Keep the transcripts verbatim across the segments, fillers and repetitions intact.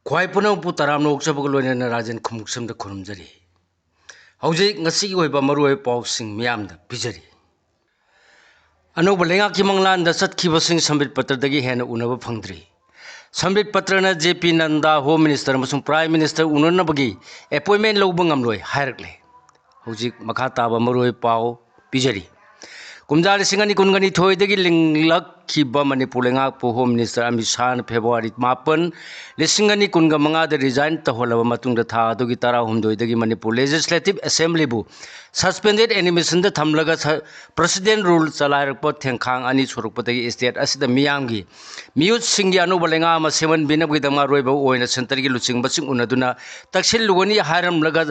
ꯈ꯭ꯋꯥꯏ ꯄꯨꯝꯅꯃꯛꯄꯨ ꯇꯔꯥꯝꯅ ꯑꯣꯛꯆꯕꯒ ꯂꯣꯏꯅꯅ ꯔꯥꯖꯦꯟ ꯈꯨꯃꯨꯛꯁꯝꯗ ꯈꯨꯔꯨꯝꯖꯔꯤ꯫ ꯍꯧꯖꯤꯛ ꯉꯁꯤꯒꯤ ꯑꯣꯏꯕ ꯃꯔꯨꯑꯣꯏꯕ ꯄꯥꯎꯁꯤꯡ ꯃꯤꯌꯥꯝꯗ ꯄꯤꯖꯔꯤ꯫ ꯑꯅꯧꯕ ꯂꯩꯉꯥꯛꯀꯤ ꯃꯪꯂꯥꯟꯗ ꯆꯠꯈꯤꯕꯁꯤꯡ ꯁꯝꯕꯤꯠ ꯄꯇ꯭ꯔꯗꯒꯤ ꯍꯦꯟꯅ ꯎꯅꯕ ꯐꯪꯗ꯭ꯔꯤ꯫ ꯁꯝꯕꯤꯠ ꯄꯇ꯭ꯔꯅ ꯖꯦ ꯄꯤ ꯅꯟꯗꯥ ꯍꯣꯝ ꯃꯤꯅꯤꯁꯇꯔ ꯑꯃꯁꯨꯡ ꯄ꯭ꯔꯥꯏꯝ ꯃꯤꯅꯤꯁꯇꯔ ꯎꯅꯅꯕꯒꯤ ꯑꯦꯄꯣꯏꯟꯃꯦꯟ ꯂꯧꯕ ꯉꯝꯂꯣꯏ ꯍꯥꯏꯔꯛꯂꯦ꯫ ꯍꯧꯖꯤꯛ ꯃꯈꯥ ꯇꯥꯕ ꯃꯔꯨꯑꯣꯏꯕ ꯄꯥꯎ ꯄꯤꯖꯔꯤ꯫ ꯀꯨꯝꯖꯥ ꯂꯤꯁꯤꯡ ꯑꯅꯤ ꯀꯨꯟꯒ ꯅꯤꯊꯣꯏꯗꯒꯤ ꯂꯤꯡꯂꯛꯈꯤꯕ ꯃꯅꯤꯄꯨꯔ ꯂꯩꯉꯥꯛꯄꯨ ꯍꯣꯝ ꯃꯤꯅꯤꯁꯇꯔ ꯑꯃꯤꯠ ꯁꯥꯍꯅ ꯐꯦꯕ꯭ꯔꯨꯋꯥꯔꯤ ꯃꯥꯄꯟ, ꯂꯤꯁꯤꯡ ꯑꯅꯤ ꯀꯨꯟꯒ ꯃꯉꯥꯗ ꯔꯤꯖꯥꯏꯟ ꯇꯧꯍꯜꯂꯕ ꯃꯇꯨꯡꯗ ꯊꯥ ꯑꯗꯨꯒꯤ ꯇꯔꯥꯍꯨꯝꯗꯣꯏꯗꯒꯤ ꯃꯅꯤꯄꯨꯔ ꯂꯦꯖꯤꯁꯂꯦꯇꯤꯚ ꯑꯦꯁꯦꯝꯕ꯭ꯂꯤꯕꯨ ꯁꯁꯄꯦꯟꯗꯦꯗ ꯑꯦꯅꯤꯃꯦꯁꯟꯗ ꯊꯝꯂꯒ ꯁ-, ꯄ꯭ꯔꯁꯤꯗꯦꯟ ꯔꯨꯜ ꯆꯂꯥꯏꯔꯛꯄ ꯊꯦꯡꯈꯥꯡ ꯑꯅꯤ ꯁꯨꯔꯛꯄꯗꯒꯤ ꯁ꯭ꯇꯦꯠ ꯑꯁꯤꯗ ꯃꯤꯌꯥꯝꯒꯤ ꯃꯤꯍꯨꯠꯁꯤꯡꯒꯤ ꯑꯅꯧꯕ ꯂꯩꯉꯥꯛ ꯑꯃ ꯁꯦꯝꯍꯟꯕꯤꯅꯕꯒꯤꯗꯃꯛ ꯑꯔꯣꯏꯕ ꯑꯣꯏꯅ ꯁꯦꯟꯇꯔꯒꯤ ꯂꯨꯆꯤꯡꯕꯁꯤꯡ ꯎꯅꯗꯨꯅ ꯇꯛꯁꯤꯜꯂꯨꯒꯅꯤ ꯍꯥꯏꯔꯝꯂꯒ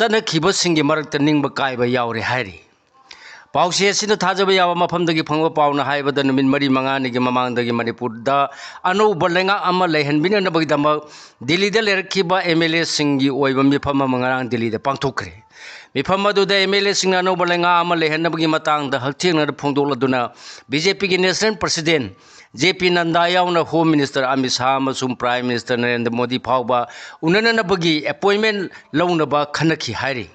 ꯆꯠꯅꯈꯤꯕꯁꯤꯡꯒꯤ ꯃꯔꯛꯇ ꯅꯤꯡꯕ ꯀꯥꯏꯕ ꯌꯥꯎꯔꯦ ꯍꯥꯏꯔꯤ꯫ ꯄꯥꯎꯆꯦ ꯑꯁꯤꯅ ꯊꯥꯖꯕ ꯌꯥꯕ ꯃꯐꯝꯗꯒꯤ ꯐꯪꯕ ꯄꯥꯎꯅ ꯍꯥꯏꯕꯗ, ꯅꯨꯃꯤꯠ ꯃꯔꯤ ꯃꯉꯥꯅꯤꯒꯤ ꯃꯃꯥꯡꯗꯒꯤ ꯃꯅꯤꯄꯨꯔꯗ ꯑꯅꯧꯕ ꯂꯩꯉꯥꯛ ꯑꯃ ꯂꯩꯍꯟꯕꯤꯅꯅꯕꯒꯤꯗꯃꯛ ꯗꯤꯜꯂꯤꯗ ꯂꯩꯔꯛꯈꯤꯕ ꯑꯦꯝ ꯑꯦꯜ ꯑꯦꯁꯤꯡꯒꯤ ꯑꯣꯏꯕ ꯃꯤꯐꯝ ꯑꯃ ꯉꯔꯥꯡ ꯗꯤꯜꯂꯤꯗ ꯄꯥꯡꯊꯣꯛꯈ꯭ꯔꯦ꯫ ꯃꯤꯐꯝ ꯑꯗꯨꯗ ꯑꯦꯝ ꯑꯦꯜ ꯑꯦꯁꯤꯡꯅ ꯑꯅꯧꯕ ꯂꯩꯉꯥꯛ ꯑꯃ ꯂꯩꯍꯟꯅꯕꯒꯤ ꯃꯇꯥꯡꯗ ꯍꯛꯊꯦꯡꯅꯅ ꯐꯣꯡꯗꯣꯛꯂꯗꯨꯅ, ꯕꯤ ꯖꯦ ꯄꯤꯒꯤ ꯅꯦꯁꯅꯦꯜ ꯄ꯭ꯔꯁꯤꯗꯦꯟ ꯖꯦ ꯄꯤ ꯅꯟꯗꯥ ꯌꯥꯎꯅ ꯍꯣꯝ ꯃꯤꯅꯤꯁꯇꯔ ꯑꯃꯤꯠ ꯁꯥꯍ ꯑꯃꯁꯨꯡ ꯄ꯭ꯔꯥꯏꯝ ꯃꯤꯅꯤꯁꯇꯔ ꯅꯔꯦꯟꯗ꯭ꯔ ꯃꯣꯗꯤ ꯐꯥꯎꯕ ꯎꯅꯅꯅꯕꯒꯤ ꯑꯦꯄꯣꯏꯟꯃꯦꯟ ꯂꯧꯅꯕ ꯈꯟꯅꯈꯤ ꯍꯥꯏꯔꯤ꯫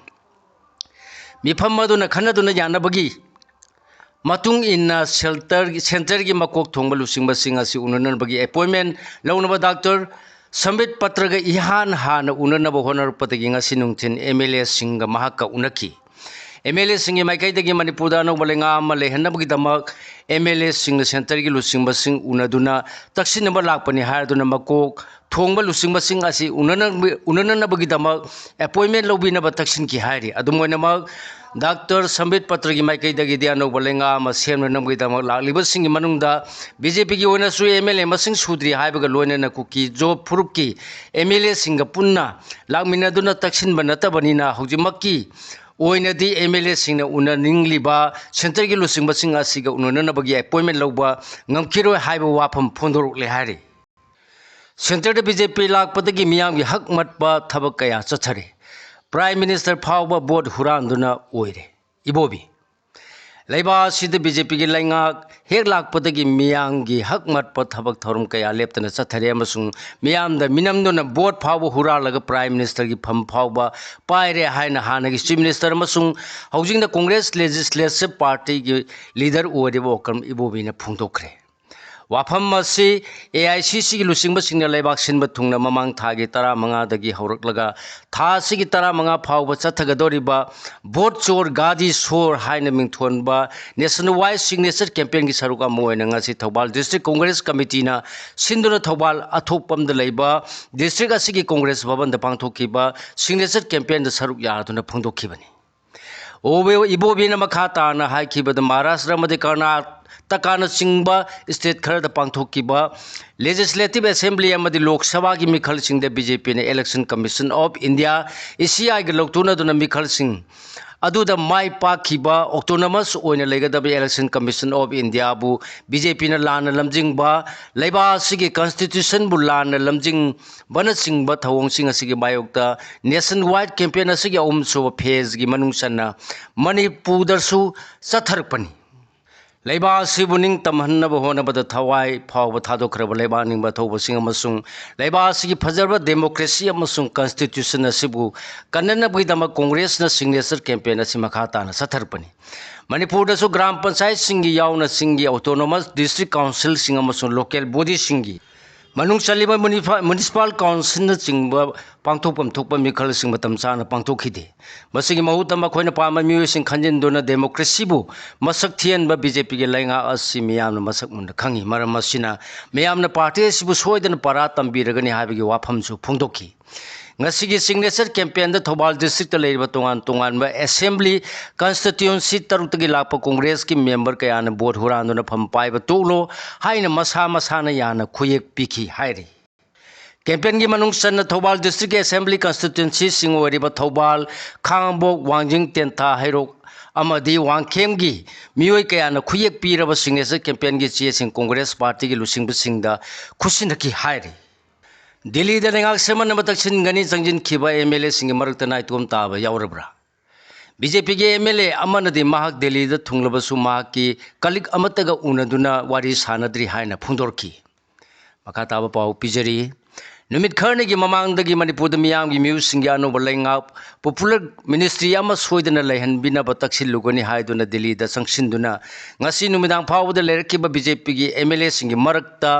ꯃꯤꯐꯝ ꯑꯗꯨꯅ ꯈꯟꯅꯗꯨꯅ ꯌꯥꯅꯕꯒꯤ ꯃꯇꯨꯡ ꯏꯟꯅ ꯁꯦꯜꯇꯔ-, ꯁꯦꯟꯇꯔꯒꯤ ꯃꯀꯣꯛ ꯊꯣꯡꯕ ꯂꯨꯆꯤꯡꯕꯁꯤꯡ ꯑꯁꯤ ꯎꯅꯅꯕꯒꯤ ꯑꯦꯄꯣꯏꯟꯃꯦꯟ ꯂꯧꯅꯕ ꯗꯥꯛꯇꯔ ꯁꯝꯕꯤꯠ ꯄꯇ꯭ꯔꯒ ꯏꯍꯥꯟ ꯍꯥꯟꯅ ꯎꯅꯅꯕ ꯍꯣꯠꯅꯔꯛꯄꯗꯒꯤ ꯉꯁꯤ ꯅꯨꯡꯊꯤꯜ ꯑꯦꯝ ꯑꯦꯜ ꯑꯦꯁꯤꯡꯒ ꯃꯍꯥꯛꯀ ꯎꯅꯈꯤ꯫ ꯑꯦꯝ ꯑꯦꯜ ꯑꯦꯁꯤꯡꯒꯤ ꯃꯥꯏꯀꯩꯗꯒꯤ ꯃꯅꯤꯄꯨꯔꯗ ꯑꯅꯧꯕ ꯂꯩꯉꯥꯛ ꯑꯃ ꯂꯩꯍꯟꯅꯕꯒꯤꯗꯃꯛ ꯑꯦꯝ ꯑꯦꯜ ꯑꯦꯁꯤꯡꯅ ꯁꯦꯟꯇꯔꯒꯤ ꯂꯨꯆꯤꯡꯕꯁꯤꯡ ꯎꯅꯗꯨꯅ ꯇꯛꯁꯤꯟꯅꯕ ꯂꯥꯛꯄꯅꯤ ꯍꯥꯏꯗꯨꯅ ꯃꯀꯣꯛ ꯊꯣꯡꯕ ꯂꯨꯆꯤꯡꯕꯁꯤꯡ ꯑꯁꯤ ꯎꯅꯅ-, ꯎꯅꯅꯅꯕꯒꯤꯗꯃꯛ ꯑꯦꯄꯣꯏꯟꯃꯦꯟ ꯂꯧꯕꯤꯅꯕ ꯇꯛꯁꯤꯟꯈꯤ ꯍꯥꯏꯔꯤ꯫ ꯑꯗꯨꯝ ꯑꯣꯏꯅꯃꯛ, ꯗꯥꯛꯇꯔ ꯁꯝꯕꯤꯠ ꯄꯇ꯭ꯔꯒꯤ ꯃꯥꯏꯀꯩꯗꯒꯤꯗꯤ ꯑꯅꯧꯕ ꯂꯩꯉꯥꯛ ꯑꯃ ꯁꯦꯝꯅꯅꯕꯒꯤꯗꯃꯛ ꯂꯥꯛꯂꯤꯕꯁꯤꯡꯒꯤ ꯃꯅꯨꯡꯗ ꯕꯤ ꯖꯦ ꯄꯤꯒꯤ ꯑꯣꯏꯅꯁꯨ ꯑꯦꯝ ꯑꯦꯜ ꯑꯦ ꯃꯁꯤꯡ ꯁꯨꯗ꯭ꯔꯤ ꯍꯥꯏꯕꯒ ꯂꯣꯏꯅꯅ ꯀꯨꯀꯤ ꯖꯣ ꯐꯨꯔꯨꯞꯀꯤ ꯑꯦꯝ ꯑꯦꯜ ꯑꯦꯁꯤꯡꯒ ꯄꯨꯟꯅ ꯂꯥꯛꯃꯤꯟꯅꯗꯨꯅ ꯇꯛꯁꯤꯟꯕ ꯅꯠꯇꯕꯅꯤꯅ, ꯍꯧꯖꯤꯛꯃꯛꯀꯤ ꯑꯣꯏꯅꯗꯤ ꯑꯦꯝ ꯑꯦꯜ ꯑꯦꯁꯤꯡꯅ ꯎꯅꯅꯤꯡꯂꯤꯕ ꯁꯦꯟꯇꯔꯒꯤ ꯂꯨꯆꯤꯡꯕꯁꯤꯡ ꯑꯁꯤꯒ ꯎꯅꯅꯅꯕꯒꯤ ꯑꯦꯄꯣꯏꯟꯃꯦꯟ ꯂꯧꯕ ꯉꯝꯈꯤꯔꯣꯏ ꯍꯥꯏꯕ ꯋꯥꯐꯝ ꯐꯣꯡꯗꯣꯔꯛꯂꯦ ꯍꯥꯏꯔꯤ꯫ ꯁꯦꯟꯇꯔꯗ ꯕꯤ ꯖꯦ ꯄꯤ ꯂꯥꯛꯄꯗꯒꯤ ꯃꯤꯌꯥꯝꯒꯤ ꯍꯛ ꯃꯠꯄ ꯊꯕꯛ ꯀꯌꯥ ꯆꯠꯊꯔꯤ꯫ ꯄ꯭ꯔꯥꯏꯝ ꯃꯤꯅꯤꯁꯇꯔ ꯐꯥꯎꯕ ꯚꯣꯠ ꯍꯨꯔꯥꯟꯗꯨꯅ ꯑꯣꯏꯔꯦ꯫ ꯏꯕꯣꯕꯤ꯫ ꯂꯩꯕꯥꯛ ꯑꯁꯤꯗ ꯕꯤ ꯖꯦ ꯄꯤꯒꯤ ꯂꯩꯉꯥꯛ ꯍꯦꯛ ꯂꯥꯛꯄꯗꯒꯤ ꯃꯤꯌꯥꯝꯒꯤ ꯍꯛ ꯃꯠꯄ ꯊꯕꯛ ꯊꯧꯔꯝ ꯀꯌꯥ ꯂꯦꯞꯇꯅ ꯆꯠꯊꯔꯦ ꯑꯃꯁꯨꯡ ꯃꯤꯌꯥꯝꯗ ꯃꯤꯅꯝꯗꯨꯅ ꯚꯣꯠ ꯐꯥꯎꯕ ꯍꯨꯔꯥꯜꯂꯒ ꯄ꯭ꯔꯥꯏꯝ ꯃꯤꯅꯤꯁꯇꯔꯒꯤ ꯐꯝ ꯐꯥꯎꯕ ꯄꯥꯏꯔꯦ ꯍꯥꯏꯅ ꯍꯥꯟꯅꯒꯤ ꯆꯤꯐ ꯃꯤꯅꯤꯁꯇꯔ ꯑꯃꯁꯨꯡ ꯍꯧꯖꯤꯛꯅ ꯀꯣꯡꯒ꯭ꯔꯦꯁ ꯂꯦꯖꯤꯁꯂꯦꯇꯤꯚ ꯄꯥꯔꯇꯤꯒꯤ ꯂꯤꯗꯔ ꯑꯣꯏꯔꯤꯕ ꯑꯣꯀ꯭ꯔꯝ ꯏꯕꯣꯕꯤꯅ ꯐꯣꯡꯗꯣꯛꯈ꯭ꯔꯦ꯫ ꯋꯥꯐꯝ ꯑꯁꯤ ꯑꯦ ꯑꯥꯏ ꯁꯤ ꯁꯤꯒꯤ ꯂꯨꯆꯤꯡꯕꯁꯤꯡꯅ ꯂꯩꯕꯥꯛ ꯁꯤꯟꯕ ꯊꯨꯡꯅ ꯃꯃꯥꯡ ꯊꯥꯒꯤ ꯇꯔꯥꯃꯉꯥꯗꯒꯤ ꯍꯧꯔꯛꯂꯒ ꯊꯥ ꯑꯁꯤꯒꯤ ꯇꯔꯥꯃꯉꯥ ꯐꯥꯎꯕ ꯆꯠꯊꯒꯗꯧꯔꯤꯕ ꯚꯣꯠ ꯆꯣꯔ ꯒꯥꯗꯤ ꯁꯣꯔ ꯍꯥꯏꯅ ꯃꯤꯡꯊꯣꯟꯕ ꯅꯦꯁꯟ ꯋꯥꯏꯗ ꯁꯤꯒꯅꯦꯆꯔ ꯀꯦꯝꯄꯦꯟꯒꯤ ꯁꯔꯨꯛ ꯑꯃ ꯑꯣꯏꯅ ꯉꯁꯤ ꯊꯧꯕꯥꯜ ꯗꯤꯁꯇ꯭ꯔꯤꯛ ꯀꯣꯡꯒ꯭ꯔꯦꯁ ꯀꯃꯤꯇꯤꯅ ꯁꯤꯟꯗꯨꯅ ꯊꯧꯕꯥꯜ ꯑꯊꯣꯛꯄꯝꯗ ꯂꯩꯕ ꯗꯤꯁꯇ꯭ꯔꯤꯛ ꯑꯁꯤꯒꯤ ꯀꯣꯡꯒ꯭ꯔꯦꯁ ꯚꯕꯟꯗ ꯄꯥꯡꯊꯣꯛꯈꯤꯕ ꯁꯤꯒꯅꯦꯆꯔ ꯀꯦꯝꯄꯦꯟꯗ ꯁꯔꯨꯛ ꯌꯥꯗꯨꯅ ꯐꯣꯡꯗꯣꯛꯈꯤꯕꯅꯤ꯫ ꯑꯣꯕꯦ-, ꯏꯕꯣꯕꯤꯅ ꯃꯈꯥ ꯇꯥꯅ ꯍꯥꯏꯈꯤꯕꯗ ꯃꯍꯥꯔꯥꯁꯇ꯭ꯔ ꯑꯃꯗꯤ ꯀꯔꯅꯥꯇꯀꯥꯅꯆꯤꯡꯕ ꯁ꯭ꯇꯦꯠ ꯈꯔꯗ ꯄꯥꯡꯊꯣꯛꯈꯤꯕ ꯂꯦꯖꯤꯁꯂꯦꯇꯤꯚ ꯑꯦꯁꯦꯝꯕ꯭ꯂꯤ ꯑꯃꯗꯤ ꯂꯣꯛ ꯁꯚꯥꯒꯤ ꯃꯤꯈꯜꯁꯤꯡꯗ ꯕꯤ ꯖꯦ ꯄꯤꯅ election commission of India, E C ꯑꯥꯏꯒ ꯂꯧꯊꯣꯛꯅꯗꯨꯅ ꯃꯤꯈꯜꯁꯤꯡ ꯑꯗꯨꯗ ꯃꯥꯏ ꯄꯥꯛꯈꯤꯕ ꯑꯣꯇꯣꯅꯣꯃꯁ ꯑꯣꯏꯅ ꯂꯩꯒꯗꯕ ꯏꯂꯦꯛꯁꯟ ꯀꯃꯤꯁꯟ ꯑꯣꯐ ꯏꯟꯗꯤꯌꯥꯕꯨ ꯕꯤ ꯖꯦ ꯄꯤꯅ ꯂꯥꯟꯅ ꯂꯝꯖꯤꯡꯕ, ꯂꯩꯕꯥꯛ ꯑꯁꯤꯒꯤ ꯀꯟꯁꯇꯤꯇ꯭ꯌꯨꯁꯟꯕꯨ ꯂꯥꯟꯅ ꯂꯝꯖꯤꯡꯕꯅꯆꯤꯡꯕ ꯊꯧꯑꯣꯡꯁꯤꯡ ꯑꯁꯤꯒꯤ ꯃꯥꯌꯣꯛꯇ ꯅꯦꯁꯟ ꯋꯥꯏꯗ ꯀꯦꯝꯄꯦꯟ ꯑꯁꯤꯒꯤ ꯑꯍꯨꯝꯁꯨꯕ ꯐꯦꯖꯒꯤ ꯃꯅꯨꯡ ꯆꯟꯅ ꯃꯅꯤꯄꯨꯔꯗꯁꯨ ꯆꯠꯊꯔꯛꯄꯅꯤ꯫ ꯂꯩꯕꯥꯛ ꯑꯁꯤꯕꯨ ꯅꯤꯡꯇꯝꯍꯟꯅꯕ ꯍꯣꯠꯅꯕꯗ ꯊꯋꯥꯏ ꯐꯥꯎꯕ ꯊꯥꯗꯣꯛꯈ꯭ꯔꯕ ꯂꯩꯕꯥꯛ ꯅꯤꯡꯕ ꯊꯧꯕꯁꯤꯡ ꯑꯃꯁꯨꯡ ꯂꯩꯕꯥꯛ ꯑꯁꯤꯒꯤ ꯐꯖꯔꯕ ꯗꯦꯃꯣꯀ꯭ꯔꯦꯁꯤ ꯑꯃꯁꯨꯡ ꯀꯟꯁꯇꯤꯇ꯭ꯌꯨꯁꯟ ꯑꯁꯤꯕꯨ ꯀꯟꯅꯅꯕꯒꯤꯗꯃꯛ ꯀꯣꯡꯒ꯭ꯔꯦꯁꯅ ꯁꯤꯒꯅꯦꯆꯔ ꯀꯦꯝꯄꯦꯟ ꯑꯁꯤ ꯃꯈꯥ ꯇꯥꯅ ꯆꯠꯊꯔꯛꯄꯅꯤ꯫ ꯃꯅꯤꯄꯨꯔꯗꯁꯨ ꯒ꯭ꯔꯥꯝ ꯄꯟꯆꯥꯌꯠꯁꯤꯡꯒꯤ ꯌꯥꯎꯅ ꯆꯤꯡꯒꯤ ꯑꯣꯇꯣꯅꯣꯃꯁ ꯗꯤꯁꯇ꯭ꯔꯤꯛ ꯀꯥꯎꯟꯁꯤꯜꯁꯤꯡ ꯑꯃꯁꯨꯡ ꯂꯣꯀꯦꯜ ꯕꯣꯗꯤꯁꯤꯡꯒꯤ ꯃꯅꯨꯡ ꯆꯜꯂꯤꯕ ꯃꯨꯅꯤꯐ-, ꯃ꯭ꯌꯨꯅꯤꯁꯤꯄꯥꯜ ꯀꯥꯎꯟꯁꯤꯜꯅꯆꯤꯡꯕ ꯄꯥꯡꯊꯣꯛꯐꯝ ꯊꯣꯛꯄ ꯃꯤꯈꯜꯁꯤꯡ ꯃꯇꯝ ꯆꯥꯅ ꯄꯥꯡꯊꯣꯛꯈꯤꯗꯦ꯫ ꯃꯁꯤꯒꯤ ꯃꯍꯨꯠꯇ ꯃꯈꯣꯏꯅ ꯄꯥꯝꯕ ꯃꯤꯑꯣꯏꯁꯤꯡ ꯈꯟꯖꯤꯟꯗꯨꯅ ꯗꯦꯃꯣꯀ꯭ꯔꯦꯁꯤꯕꯨ ꯃꯁꯛ ꯊꯤꯍꯟꯕ ꯕꯤ ꯖꯦ ꯄꯤꯒꯤ ꯂꯩꯉꯥꯛ ꯑꯁꯤ ꯃꯤꯌꯥꯝꯅ ꯃꯁꯛ ꯃꯨꯟꯅ ꯈꯪꯏ꯫ ꯃꯔꯝ ꯑꯁꯤꯅ ꯃꯤꯌꯥꯝꯅ ꯄꯥꯔꯇꯤ ꯑꯁꯤꯕꯨ ꯁꯣꯏꯗꯅ ꯄꯔꯥ ꯇꯝꯕꯤꯔꯒꯅꯤ ꯍꯥꯏꯕꯒꯤ ꯋꯥꯐꯝꯁꯨ ꯐꯣꯡꯗꯣꯛꯈꯤ꯫ ꯉꯁꯤꯒꯤ ꯁꯤꯒꯅꯦꯆꯔ ꯀꯦꯝꯄꯦꯟꯗ ꯊꯧꯕꯥꯜ ꯗꯤꯁꯇ꯭ꯔꯤꯛꯇ ꯂꯩꯔꯤꯕ ꯇꯣꯉꯥꯟ ꯇꯣꯉꯥꯟꯕ ꯑꯦꯁꯦꯝꯕ꯭ꯂꯤ ꯀꯟꯁꯇꯤꯇ꯭ꯌꯨꯑꯦꯟꯁꯤ ꯇꯔꯨꯛꯇꯒꯤ ꯂꯥꯛꯄ ꯀꯣꯡꯒ꯭ꯔꯦꯁꯀꯤ ꯃꯦꯝꯕꯔ ꯀꯌꯥꯅ ꯚꯣꯠ ꯍꯨꯔꯥꯟꯗꯨꯅ ꯐꯝ ꯄꯥꯏꯕ ꯇꯣꯛꯂꯣ ꯍꯥꯏꯅ ꯃꯁꯥ ꯃꯁꯥꯅ ꯌꯥꯅ ꯈꯨꯌꯦꯛ ꯄꯤꯈꯤ ꯍꯥꯏꯔꯤ꯫ ꯀꯦꯝꯄꯦꯟꯒꯤ ꯃꯅꯨꯡ ꯆꯟꯅ ꯊꯧꯕꯥꯜ ꯗꯤꯁꯇ꯭ꯔꯤꯛꯀꯤ ꯑꯦꯁꯦꯝꯕ꯭ꯂꯤ ꯀꯟꯁꯇꯤꯇ꯭ꯌꯨꯑꯦꯟꯁꯤꯁꯤꯡ ꯑꯣꯏꯔꯤꯕ ꯊꯧꯕꯥꯜ, ꯈꯥꯡꯉꯕꯣꯛ, ꯋꯥꯡꯖꯤꯡ, ꯇꯦꯟꯊꯥ, ꯍꯩꯔꯣꯛ ꯑꯃꯗꯤ ꯋꯥꯡꯈꯦꯝꯒꯤ ꯃꯤꯑꯣꯏ ꯀꯌꯥꯅ ꯈꯨꯌꯦꯛ ꯄꯤꯔꯕ ꯁꯤꯒꯅꯦꯆꯔ ꯀꯦꯝꯄꯦꯟꯒꯤ ꯆꯦꯁꯤꯡ ꯀꯣꯡꯒ꯭ꯔꯦꯁ ꯄꯥꯔꯇꯤꯒꯤ ꯂꯨꯆꯤꯡꯕꯁꯤꯡꯗ ꯈꯨꯠꯁꯤꯟꯅꯈꯤ ꯍꯥꯏꯔꯤ꯫ ꯗꯤꯜꯂꯤꯗ ꯂꯩꯉꯥꯛ ꯁꯦꯝꯒꯠꯅꯕ ꯇꯛꯁꯤꯟꯒꯅꯤ ꯆꯪꯁꯤꯟꯈꯤꯕ ꯑꯦꯝ ꯑꯦꯜ ꯑꯦꯁꯤꯡꯒꯤ ꯃꯔꯛꯇ ꯅꯥꯏꯇꯣꯝ ꯇꯥꯕ ꯌꯥꯎꯔꯕ꯭ꯔꯥ? ꯕꯤ ꯖꯦ ꯄꯤꯒꯤ ꯑꯦꯝ ꯑꯦꯜ ꯑꯦ ꯑꯃꯅꯗꯤ ꯃꯍꯥꯛ ꯗꯦꯜꯂꯤꯗ ꯊꯨꯡꯂꯕꯁꯨ ꯃꯍꯥꯛꯀꯤ ꯀꯂꯤꯛ ꯑꯃꯠꯇꯒ ꯎꯅꯗꯨꯅ ꯋꯥꯔꯤ ꯁꯥꯅꯗ꯭ꯔꯤ ꯍꯥꯏꯅ ꯐꯣꯡꯗꯣꯔꯛꯈꯤ꯫ ꯃꯈꯥ ꯇꯥꯕ ꯄꯥꯎ ꯄꯤꯖꯔꯤ꯫ ꯅꯨꯃꯤꯠ ꯈꯔꯅꯤꯒꯤ ꯃꯃꯥꯡꯗꯒꯤ ꯃꯅꯤꯄꯨꯔꯗ ꯃꯤꯌꯥꯝꯒꯤ ꯃꯤꯍꯨꯠꯁꯤꯡꯒꯤ ꯑꯅꯧꯕ ꯂꯩꯉꯥꯛ, popular ministry ꯑꯃ ꯁꯣꯏꯗꯅ ꯂꯩꯍꯟꯕꯤꯅꯕ ꯇꯛꯁꯤꯜꯂꯨꯒꯅꯤ ꯍꯥꯏꯗꯨꯅ ꯗꯤꯜꯂꯤꯗ ꯆꯪꯁꯤꯟꯗꯨꯅ ꯉꯁꯤ ꯅꯨꯃꯤꯗꯥꯡ ꯐꯥꯎꯕꯗ ꯂꯩꯔꯛꯈꯤꯕ ꯕꯤ ꯖꯦ ꯄꯤꯒꯤ ꯑꯦꯝ ꯑꯦꯜ ꯑꯦꯁꯤꯡꯒꯤ ꯃꯔꯛꯇ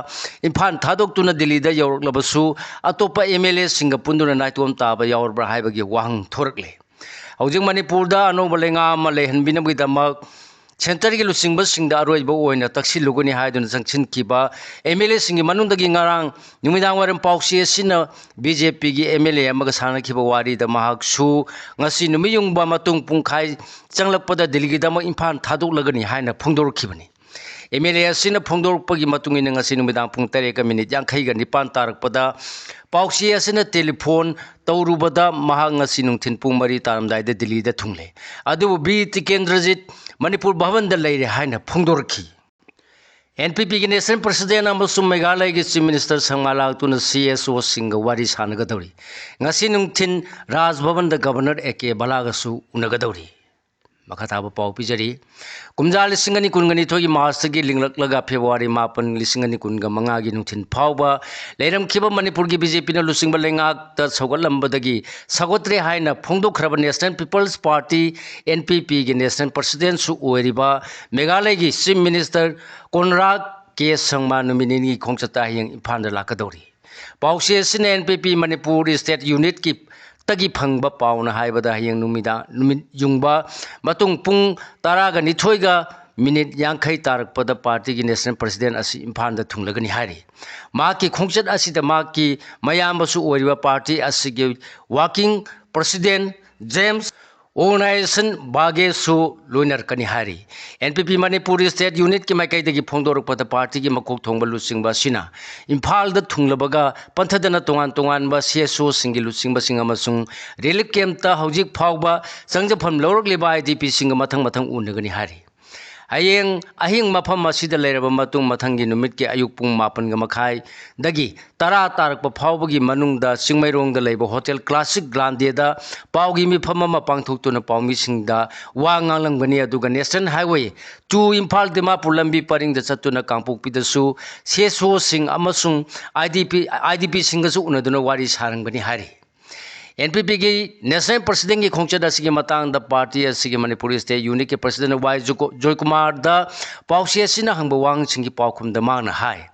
ꯏꯝꯐꯥꯜ ꯊꯥꯗꯣꯛꯇꯨꯅ ꯗꯤꯜꯂꯤꯗ ꯌꯧꯔꯛꯂꯕꯁꯨ ꯑꯇꯣꯞꯄ ꯑꯦꯝ ꯑꯦꯜ ꯑꯦꯁꯤꯡꯒ ꯄꯨꯟꯗꯨꯅ ꯅꯥꯏꯇꯣꯝ ꯇꯥꯕ ꯌꯥꯎꯔꯕ꯭ꯔꯥ ꯍꯥꯏꯕꯒꯤ ꯋꯥꯍꯪ ꯊꯣꯔꯛꯂꯦ꯫ ꯍꯧꯖꯤꯛ ꯃꯅꯤꯄꯨꯔꯗ ꯑꯅꯧꯕ ꯂꯩꯉꯥꯛ ꯑꯃ ꯂꯩꯍꯟꯕꯤꯅꯕꯒꯤꯗꯃꯛ centreꯒꯤ ꯂꯨꯆꯤꯡꯕꯁꯤꯡꯗ ꯑꯔꯣꯏꯕ ꯑꯣꯏꯅ ꯇꯛꯁꯤꯜꯂꯨꯒꯅꯤ ꯍꯥꯏꯗꯨꯅ ꯆꯪꯁꯤꯟꯈꯤꯕ ꯑꯦꯝ ꯑꯦꯜ ꯑꯦꯁꯤꯡꯒꯤ ꯃꯅꯨꯡꯗꯒꯤ ꯉꯔꯥꯡ ꯅꯨꯃꯤꯗꯥꯡ ꯋꯥꯏꯔꯝ ꯄꯥꯎꯆꯦ ꯑꯁꯤꯅ ꯕꯤ ꯖꯦ ꯄꯤꯒꯤ ꯑꯦꯝ ꯑꯦꯜ ꯑꯦ ꯑꯃꯒ ꯁꯥꯟꯅꯈꯤꯕ ꯋꯥꯔꯤꯗ ꯃꯍꯥꯛꯁꯨ ꯉꯁꯤ ꯅꯨꯃꯤꯠ ꯌꯨꯡꯕ ꯃꯇꯨꯡ ꯄꯨꯡꯈꯥꯏ ꯆꯪꯂꯛꯄꯗ ꯗꯤꯜꯂꯤꯒꯤꯗꯃꯛ ꯏꯝꯐꯥꯜ ꯊꯥꯗꯣꯛꯂꯒꯅꯤ ꯍꯥꯏꯅ ꯐꯣꯡꯗꯣꯔꯛꯈꯤꯕꯅꯤ꯫ ꯑꯦꯝ ꯑꯦꯜ ꯑꯦ ꯑꯁꯤꯅ ꯐꯣꯡꯗꯣꯔꯛꯄꯒꯤ ꯃꯇꯨꯡ ꯏꯟꯅ ꯉꯁꯤ ꯅꯨꯃꯤꯗꯥꯡ ꯄꯨꯡ ꯇꯔꯦꯠꯀ ꯃꯤꯅꯤꯠ ꯌꯥꯡꯈꯩꯒ ꯅꯤꯄꯥꯟ ꯇꯥꯔꯛꯄꯗ ꯄꯥꯎꯆꯦ ꯑꯁꯤꯅ telephone ꯇꯧꯔꯨꯕꯗ ꯃꯍꯥꯛ ꯉꯁꯤ ꯅꯨꯡꯊꯤꯜ ꯄꯨꯡ ꯃꯔꯤ ꯇꯥꯔꯝꯗꯥꯏꯗ ꯗꯤꯜꯂꯤꯗ ꯊꯨꯡꯂꯦ꯫ ꯑꯗꯨꯕꯨ ꯕꯤꯔ ꯇꯤꯀꯦꯟꯗ꯭ꯔꯖꯤꯠ ꯃꯅꯤꯄꯨꯔ ꯚꯕꯟꯗ ꯂꯩꯔꯦ ꯍꯥꯏꯅ ꯐꯣꯡꯗꯣꯔꯛꯈꯤ꯫ ꯑꯦꯟ ꯄꯤ ꯄꯤꯒꯤ national president ꯑꯃꯁꯨꯡ ꯃꯦꯘꯥꯂꯌꯒꯤ chief minister ꯁꯪꯃꯥ ꯂꯥꯛꯇꯨꯅ ꯁꯤ ꯑꯦꯁ ꯑꯣꯁꯤꯡꯒ ꯋꯥꯔꯤ ꯁꯥꯟꯅꯒꯗꯧꯔꯤ꯫ ꯉꯁꯤ ꯅꯨꯡꯊꯤꯜ ꯔꯥꯖ ꯚꯕꯟꯗ governor ꯑꯦ ꯀꯦ ꯕꯂꯥꯒꯁꯨ ꯎꯅꯒꯗꯧꯔꯤ꯫ ꯃꯈꯥ ꯇꯥꯕ ꯄꯥꯎ ꯄꯤꯖꯔꯤ꯫ ꯀꯨꯝꯖꯥ ꯂꯤꯁꯤꯡ ꯑꯅꯤ ꯀꯨꯟꯒ ꯅꯤꯊꯣꯏꯒꯤ Marchꯇꯒꯤ ꯂꯤꯡꯂꯛꯂꯒ February ꯃꯥꯄꯟ, ꯂꯤꯁꯤꯡ ꯑꯅꯤ ꯀꯨꯟꯒ ꯃꯉꯥꯒꯤ ꯅꯨꯡꯊꯤꯜ ꯐꯥꯎꯕ ꯂꯩꯔꯝꯈꯤꯕ ꯃꯅꯤꯄꯨꯔꯒꯤ ꯕꯤ ꯖꯦ ꯄꯤꯅ ꯂꯨꯆꯤꯡꯕ ꯂꯩꯉꯥꯛꯇ ꯁꯧꯒꯠꯂꯝꯕꯗꯒꯤ ꯁꯧꯒꯠꯇ꯭ꯔꯦ ꯍꯥꯏꯅ ꯐꯣꯡꯗꯣꯛꯈ꯭ꯔꯕ National People's Party, N P Pꯒꯤ national presidentꯁꯨ ꯑꯣꯏꯔꯤꯕ ꯃꯦꯘꯥꯂꯌꯒꯤ chief minister ꯀꯣꯟꯔꯥꯗ ꯀꯦ ꯁꯪꯃꯥ ꯅꯨꯃꯤꯠ ꯅꯤꯅꯤꯒꯤ ꯈꯣꯡꯆꯠꯇ ꯍꯌꯦꯡ ꯏꯝꯐꯥꯜꯗ ꯂꯥꯛꯀꯗꯧꯔꯤ꯫ ꯄꯥꯎꯆꯦ ꯑꯁꯤꯅ N P P Manipur state unitꯀꯤ ꯇꯒꯤ ꯐꯪꯕ ꯄꯥꯎꯅ ꯍꯥꯏꯕꯗ ꯍꯌꯦꯡ ꯅꯨꯃꯤꯗꯥꯡ, ꯅꯨꯃꯤꯠ ꯌꯨꯡꯕ ꯃꯇꯨꯡ ꯄꯨꯡ ꯇꯔꯥꯒ ꯅꯤꯊꯣꯏꯒ ꯃꯤꯅꯤꯠ ꯌꯥꯡꯈꯩ ꯇꯥꯔꯛꯄꯗ partyꯒꯤ national president ꯑꯁꯤ ꯏꯝꯐꯥꯜꯗ ꯊꯨꯡꯂꯒꯅꯤ ꯍꯥꯏꯔꯤ꯫ ꯃꯍꯥꯛꯀꯤ ꯈꯣꯡꯆꯠ ꯑꯁꯤꯗ ꯃꯍꯥꯛꯀꯤ ꯃꯌꯥꯝꯕꯁꯨ ꯑꯣꯏꯔꯤꯕ party ꯑꯁꯤꯒꯤ working president James organization ꯕꯥꯒꯦꯁꯨ ꯂꯣꯏꯅꯔꯛꯀꯅꯤ ꯍꯥꯏꯔꯤ꯫ N P P Manipur state unitꯀꯤ ꯃꯥꯏꯀꯩꯗꯒꯤ ꯐꯣꯡꯗꯣꯔꯛꯄꯗ partyꯒꯤ ꯃꯀꯣꯛ ꯊꯣꯡꯕ ꯂꯨꯆꯤꯡꯕ ꯑꯁꯤꯅ ꯏꯝꯐꯥꯜꯗ ꯊꯨꯡꯂꯕꯒ ꯄꯟꯊꯗꯅ ꯇꯣꯉꯥꯟ ꯇꯣꯉꯥꯟꯕ C S Oꯁꯤꯡꯒꯤ ꯂꯨꯆꯤꯡꯕꯁꯤꯡ ꯑꯃꯁꯨꯡ relief campꯇ ꯍꯧꯖꯤꯛ ꯐꯥꯎꯕ ꯆꯪꯖꯐꯝ ꯂꯧꯔꯛꯂꯤꯕ I D Pꯁꯤꯡꯒ ꯃꯊꯪ ꯃꯊꯪ ꯎꯅꯒꯅꯤ ꯍꯥꯏꯔꯤ꯫ ꯍꯌꯦꯡ ꯑꯍꯤꯡ ꯃꯐꯝ ꯑꯁꯤꯗ ꯂꯩꯔꯕ ꯃꯇꯨꯡ, ꯃꯊꯪꯒꯤ ꯅꯨꯃꯤꯠꯀꯤ ꯑꯌꯨꯛ ꯄꯨꯡ ꯃꯥꯄꯟꯒ ꯃꯈꯥꯏꯗꯒꯤ ꯇꯔꯥ ꯇꯥꯔꯛꯄ ꯐꯥꯎꯕꯒꯤ ꯃꯅꯨꯡꯗ ꯆꯤꯡꯃꯩꯔꯣꯡꯗ ꯂꯩꯕ ꯍꯣꯇꯦꯜ ꯀ꯭ꯂꯥꯁꯤꯛ ꯒ꯭ꯔꯥꯟꯗꯦꯗ ꯄꯥꯎꯒꯤ ꯃꯤꯐꯝ ꯑꯃ ꯄꯥꯡꯊꯣꯛꯇꯨꯅ ꯄꯥꯎꯃꯤꯁꯤꯡꯗ ꯋꯥ ꯉꯥꯡꯂꯝꯒꯅꯤ꯫ ꯑꯗꯨꯒ national highway two Imphal Dimapur ꯂꯝꯕꯤ ꯄꯔꯤꯡꯗ ꯆꯠꯇꯨꯅ ꯀꯥꯡꯄꯣꯛꯄꯤꯗꯁꯨ ꯁꯤ ꯑꯦꯁ ꯑꯣꯁꯤꯡ ꯑꯃꯁꯨꯡ I D P, I D ꯄꯤꯁꯤꯡꯒꯁꯨ ꯎꯅꯗꯨꯅ ꯋꯥꯔꯤ ꯁꯥꯔꯝꯒꯅꯤ ꯍꯥꯏꯔꯤ꯫ ꯑꯦꯟ ꯄꯤ ꯄꯤꯒꯤ ꯅꯦꯁꯅꯦꯜ ꯄ꯭ꯔꯁꯤꯗꯦꯟꯒꯤ ꯈꯣꯡꯆꯠ ꯑꯁꯤꯒꯤ ꯃꯇꯥꯡꯗ ꯄꯥꯔꯇꯤ ꯑꯁꯤꯒꯤ ꯃꯅꯤꯄꯨꯔ ꯁ꯭ꯇꯦꯠ ꯌꯨꯅꯤꯠꯀꯤ ꯄ꯭ꯔꯁꯤꯗꯦꯟ ꯋꯥꯏ ꯖꯨꯀꯣ-, ꯖꯣꯏꯀꯨꯃꯥꯔꯗ ꯄꯥꯎꯆꯦ ꯑꯁꯤꯅ ꯍꯪꯕ ꯋꯥꯍꯪꯁꯤꯡꯒꯤ ꯄꯥꯎꯈꯨꯝꯗ ꯃꯍꯥꯛꯅ ꯍꯥꯏ,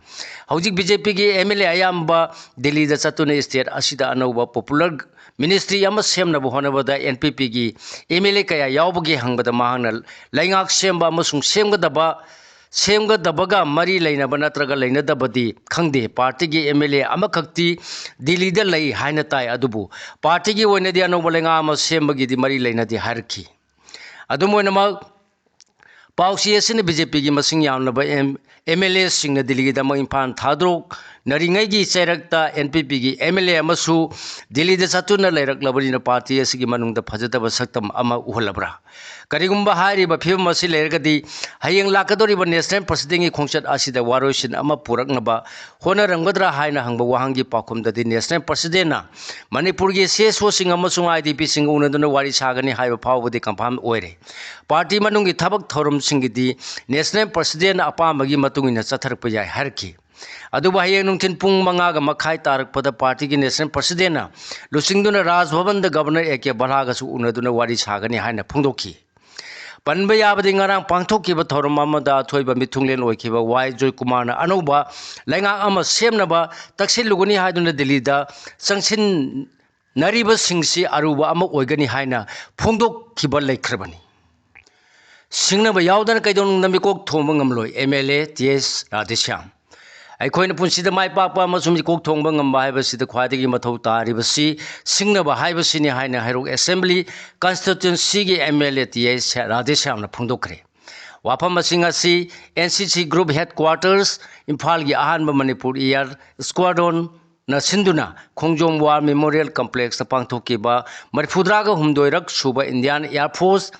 ꯍꯧꯖꯤꯛ ꯕꯤ ꯖꯦ ꯄꯤꯒꯤ ꯑꯦꯝ ꯑꯦꯜ ꯑꯦ ꯑꯌꯥꯝꯕ ꯗꯤꯜꯂꯤꯗ ꯆꯠꯇꯨꯅ ꯁ꯭ꯇꯦꯠ ꯑꯁꯤꯗ ꯑꯅꯧꯕ ꯄꯣꯄꯨꯂꯔ ꯃꯤꯅꯤꯁꯇ꯭ꯔꯤ ꯑꯃ ꯁꯦꯝꯅꯕ ꯍꯣꯠꯅꯕꯗ ꯑꯦꯟ ꯄꯤ ꯄꯤꯒꯤ ꯑꯦꯝ ꯑꯦꯜ ꯑꯦ ꯀꯌꯥ ꯌꯥꯎꯕꯒꯦ ꯍꯪꯕꯗ ꯃꯍꯥꯛꯅ ꯂꯩꯉꯥꯛ ꯁꯦꯝꯕ ꯑꯃꯁꯨꯡ ꯁꯦꯝꯒꯗꯕ ꯁꯦꯝꯒꯗꯕꯒ ꯃꯔꯤ ꯂꯩꯅꯕ ꯅꯠꯇ꯭ꯔꯒ ꯂꯩꯅꯗꯕꯗꯤ ꯈꯪꯗꯦ꯫ ꯄꯥꯔꯇꯤꯒꯤ ꯑꯦꯝ ꯑꯦꯜ ꯑꯦ ꯑꯃꯈꯛꯇꯤ ꯗꯤꯜꯂꯤꯗ ꯂꯩ ꯍꯥꯏꯅ ꯇꯥꯏ, ꯑꯗꯨꯕꯨ ꯄꯥꯔꯇꯤꯒꯤ ꯑꯣꯏꯅꯗꯤ ꯑꯅꯧꯕ ꯂꯩꯉꯥꯛ ꯑꯃ ꯁꯦꯝꯕꯒꯤꯗꯤ ꯃꯔꯤ ꯂꯩꯅꯗꯦ ꯍꯥꯏꯔꯛꯈꯤ꯫ ꯑꯗꯨꯝ ꯑꯣꯏꯅꯃꯛ, ꯄꯥꯎꯆꯦ ꯑꯁꯤꯅ ꯕꯤ ꯖꯦ ꯄꯤꯒꯤ ꯃꯁꯤꯡ ꯌꯥꯝꯂꯕ ꯑꯦꯝ, ꯑꯦꯝ ꯑꯦꯜ ꯑꯦꯁꯤꯡꯅ ꯗꯤꯜꯂꯤꯒꯤꯗꯃꯛ ꯏꯝꯐꯥꯜ ꯊꯥꯗꯣꯛꯅꯔꯤꯉꯩꯒꯤ ꯆꯩꯔꯛꯇ ꯑꯦꯟ ꯄꯤ ꯄꯤꯒꯤ ꯑꯦꯝ ꯑꯦꯜ ꯑꯦ ꯑꯃꯁꯨ ꯗꯤꯜꯂꯤꯗ ꯆꯠꯇꯨꯅ ꯂꯩꯔꯛꯂꯕꯅꯤꯅ ꯄꯥꯔꯇꯤ ꯑꯁꯤꯒꯤ ꯃꯅꯨꯡꯗ ꯐꯖꯗꯕ ꯁꯛꯇꯝ ꯑꯃ ꯎꯍꯜꯂꯕ꯭ꯔꯥ? ꯀꯔꯤꯒꯨꯝꯕ ꯍꯥꯏꯔꯤꯕ ꯐꯤꯕꯝ ꯑꯁꯤ ꯂꯩꯔꯒꯗꯤ ꯍꯌꯦꯡ ꯂꯥꯛꯀꯗꯧꯔꯤꯕ ꯅꯦꯁꯅꯦꯜ ꯄ꯭ꯔꯁꯤꯗꯦꯟꯒꯤ ꯈꯣꯡꯆꯠ ꯑꯁꯤꯗ ꯋꯥꯔꯣꯏꯁꯤꯟ ꯑꯃ ꯄꯨꯔꯛꯅꯕ ꯍꯣꯠꯅꯔꯝꯒꯗ꯭ꯔꯥ ꯍꯥꯏꯅ ꯍꯪꯕ ꯋꯥꯍꯪꯒꯤ ꯄꯥꯎꯈꯨꯝꯗꯗꯤ ꯅꯦꯁꯅꯦꯜ ꯄ꯭ꯔꯁꯤꯗꯦꯟꯅ ꯃꯅꯤꯄꯨꯔꯒꯤ ꯁꯤ ꯑꯦꯁ ꯑꯣꯁꯤꯡ ꯑꯃꯁꯨꯡ ꯑꯥꯏ ꯗꯤ ꯄꯤꯁꯤꯡꯒ ꯎꯅꯗꯨꯅ ꯋꯥꯔꯤ ꯁꯥꯒꯅꯤ ꯍꯥꯏꯕ ꯐꯥꯎꯕꯗꯤ ꯀꯟꯐꯥꯔꯝ ꯑꯣꯏꯔꯦ꯫ ꯄꯥꯔꯇꯤ ꯃꯅꯨꯡꯒꯤ ꯊꯕꯛ ꯊꯧꯔꯝꯁꯤꯡꯒꯤꯗꯤ ꯅꯦꯁꯅꯦꯜ ꯄ꯭ꯔꯁꯤꯗꯦꯟꯅ ꯑꯄꯥꯝꯕꯒꯤ ꯃꯇꯨꯡ ꯏꯟꯅ ꯆꯠꯊꯔꯛꯄ ꯌꯥꯏ ꯍꯥꯏꯔꯛꯈꯤ꯫ ꯑꯗꯨꯕꯨ ꯍꯌꯦꯡ ꯅꯨꯡꯊꯤꯜ ꯄꯨꯡ ꯃꯉꯥꯒ ꯃꯈꯥꯏ ꯇꯥꯔꯛꯄꯗ ꯄꯥꯔꯇꯤꯒꯤ ꯅꯦꯁꯅꯦꯜ ꯄ꯭ꯔꯁꯤꯗꯦꯟꯅ ꯂꯨꯆꯤꯡꯗꯨꯅ ꯔꯥꯖ ꯚꯕꯟꯗ ꯒꯕꯔꯅꯔ ꯑꯦ ꯀꯦ ꯕꯜꯂꯥꯒꯁꯨ ꯎꯅꯗꯨꯅ ꯋꯥꯔꯤ ꯁꯥꯒꯅꯤ ꯍꯥꯏꯅ ꯐꯣꯡꯗꯣꯛꯈꯤ꯫ ꯄꯟꯕ ꯌꯥꯕꯗꯤ ꯉꯔꯥꯡ ꯄꯥꯡꯊꯣꯛꯈꯤꯕ ꯊꯧꯔꯝ ꯑꯃꯗ ꯑꯊꯣꯏꯕ ꯃꯤꯊꯨꯡꯂꯦꯟ ꯑꯣꯏꯈꯤꯕ ꯋꯥꯏ ꯖꯣꯏꯀꯨꯃꯥꯔꯅ ꯑꯅꯧꯕ ꯂꯩꯉꯥꯛ ꯑꯃ ꯁꯦꯝꯅꯕ ꯇꯛꯁꯤꯜꯂꯨꯒꯅꯤ ꯍꯥꯏꯗꯨꯅ ꯗꯤꯜꯂꯤꯗ ꯆꯪꯁꯤꯟꯅꯔꯤꯕꯁꯤꯡꯁꯤ ꯑꯔꯨꯕ ꯑꯃ ꯑꯣꯏꯒꯅꯤ ꯍꯥꯏꯅ ꯐꯣꯡꯗꯣꯛꯈꯤꯕ ꯂꯩꯈ꯭ꯔꯕꯅꯤ꯫ ꯁꯤꯡꯅꯕ ꯌꯥꯎꯗꯅ ꯀꯩꯗꯧꯅꯨꯡꯗ ꯃꯤꯀꯣꯛ ꯊꯣꯡꯕ ꯉꯝꯂꯣꯏ, ꯑꯦꯝ ꯑꯦꯜ ꯑꯦ ꯇꯤ ꯑꯦꯁ ꯔꯥꯙꯦꯁ꯭ꯌꯥꯝ꯫ ꯑꯩꯈꯣꯏꯅ ꯄꯨꯟꯁꯤꯗ ꯃꯥꯏ ꯄꯥꯛꯄ ꯑꯃꯁꯨꯡ ꯃꯤꯀꯣꯛ ꯊꯣꯡꯕ ꯉꯝꯕ ꯍꯥꯏꯕꯁꯤꯗ ꯈ꯭ꯋꯥꯏꯗꯒꯤ ꯃꯊꯧ ꯇꯥꯔꯤꯕꯁꯤ ꯁꯤꯡꯅꯕ ꯍꯥꯏꯕꯁꯤꯅꯤ ꯍꯥꯏꯅ ꯍꯩꯔꯣꯛ ꯑꯦꯁꯦꯝꯕ꯭ꯂꯤ ꯀꯟꯁꯇꯤꯇ꯭ꯋꯦꯟꯁꯤꯒꯤ M L A T S ꯔꯥꯙꯦꯁ꯭ꯌꯥꯝꯅ ꯐꯣꯡꯗꯣꯛꯈ꯭ꯔꯦ꯫ ꯋꯥꯐꯝꯁꯤꯡ ꯑꯁꯤ ꯑꯦꯟ ꯁꯤ ꯁꯤ ꯒ꯭ꯔꯨꯞ ꯍꯦꯗꯀ꯭ꯋꯥꯇꯔꯁ, ꯏꯝꯐꯥꯜꯒꯤ ꯑꯍꯥꯟꯕ ꯃꯅꯤꯄꯨꯔ ꯏꯌꯥꯔ ꯁ꯭ꯀ꯭ꯋꯥꯗ꯭ꯔꯣꯟ, ꯅ ꯁꯤꯟꯗꯨꯅ ꯈꯣꯡꯖꯣꯝ ꯋꯥꯔ ꯃꯦꯃꯣꯔꯤꯌꯦꯜ ꯀꯝꯄ꯭ꯂꯦꯛꯁꯇ ꯄꯥꯡꯊꯣꯛꯈꯤꯕ ꯃꯔꯤꯐꯨꯇꯔꯥꯒ ꯍꯨꯝꯗꯣꯏꯔꯛ ꯁꯨꯕ ꯏꯟꯗꯤꯌꯥꯟ ꯑꯦꯌꯔ ꯐꯣꯔꯁ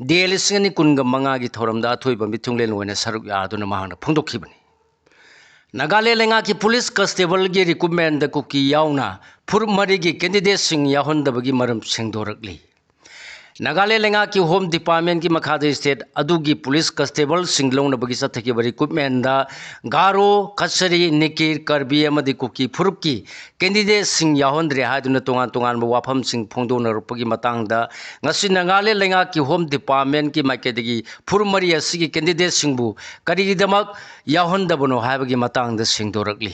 ꯗꯦ ꯂꯤꯁꯤꯡ ꯑꯅꯤ ꯀꯨꯟꯒ ꯃꯉꯥꯒꯤ ꯊꯧꯔꯝꯗ ꯑꯊꯣꯏꯕ ꯃꯤꯊꯨꯡꯂꯦꯟ ꯑꯣꯏꯅ ꯁꯔꯨꯛ ꯌꯥꯗꯨꯅ ꯃꯍꯥꯛꯅ ꯐꯣꯡꯗꯣꯛꯈꯤꯕꯅꯤ꯫ ꯅꯥꯒꯥꯂꯦꯟ ꯂꯩꯉꯥꯛꯀꯤ ꯄꯨꯂꯤꯁ ꯀꯟꯁꯇꯦꯕꯜꯒꯤ ꯔꯤꯀ꯭ꯔꯨꯠꯃꯦꯟꯗ ꯀꯨꯀꯤ ꯌꯥꯎꯅ ꯐꯨꯔꯨꯞ ꯃꯔꯤꯒꯤ ꯀꯦꯟꯗꯤꯗꯦꯠꯁꯤꯡ ꯌꯥꯎꯍꯟꯗꯕꯒꯤ ꯃꯔꯝ ꯁꯦꯡꯗꯣꯔꯛꯂꯤ꯫ ꯅꯥꯒꯥꯂꯦꯟ ꯂꯩꯉꯥꯛꯀꯤ ꯍꯣꯝ ꯗꯤꯄꯥꯔꯠꯃꯦꯟꯒꯤ ꯃꯈꯥꯗ ꯁ꯭ꯇꯦꯠ ꯑꯗꯨꯒꯤ ꯄꯨꯂꯤꯁ ꯀꯟꯁꯇꯦꯕꯜꯁꯤꯡ ꯂꯧꯅꯕꯒꯤ ꯆꯠꯊꯈꯤꯕ ꯔꯤꯀ꯭ꯔꯨꯠꯃꯦꯟꯗ ꯒꯥꯔꯣ, ꯀꯆꯔꯤ, ꯅꯤꯀꯤꯔ, ꯀꯔꯕꯤ ꯑꯃꯗꯤ ꯀꯨꯀꯤ ꯐꯨꯔꯨꯞꯀꯤ ꯀꯦꯟꯗꯤꯗꯦꯠꯁꯤꯡ ꯌꯥꯎꯍꯟꯗ꯭ꯔꯦ ꯍꯥꯏꯗꯨꯅ ꯇꯣꯉꯥꯟ ꯇꯣꯉꯥꯟꯕ ꯋꯥꯐꯝꯁꯤꯡ ꯐꯣꯡꯗꯣꯛꯅꯔꯛꯄꯒꯤ ꯃꯇꯥꯡꯗ ꯉꯁꯤ ꯅꯥꯒꯥꯂꯦꯟ ꯂꯩꯉꯥꯛꯀꯤ ꯍꯣꯝ ꯗꯤꯄꯥꯔꯠꯃꯦꯟꯒꯤ ꯃꯥꯏꯀꯩꯗꯒꯤ ꯐꯨꯔꯨꯞ ꯃꯔꯤ ꯑꯁꯤꯒꯤ ꯀꯦꯟꯗꯤꯗꯦꯠꯁꯤꯡꯕꯨ ꯀꯔꯤꯒꯤꯗꯃꯛ ꯌꯥꯎꯍꯟꯗꯕꯅꯣ ꯍꯥꯏꯕꯒꯤ ꯃꯇꯥꯡꯗ ꯁꯦꯡꯗꯣꯔꯛꯂꯤ꯫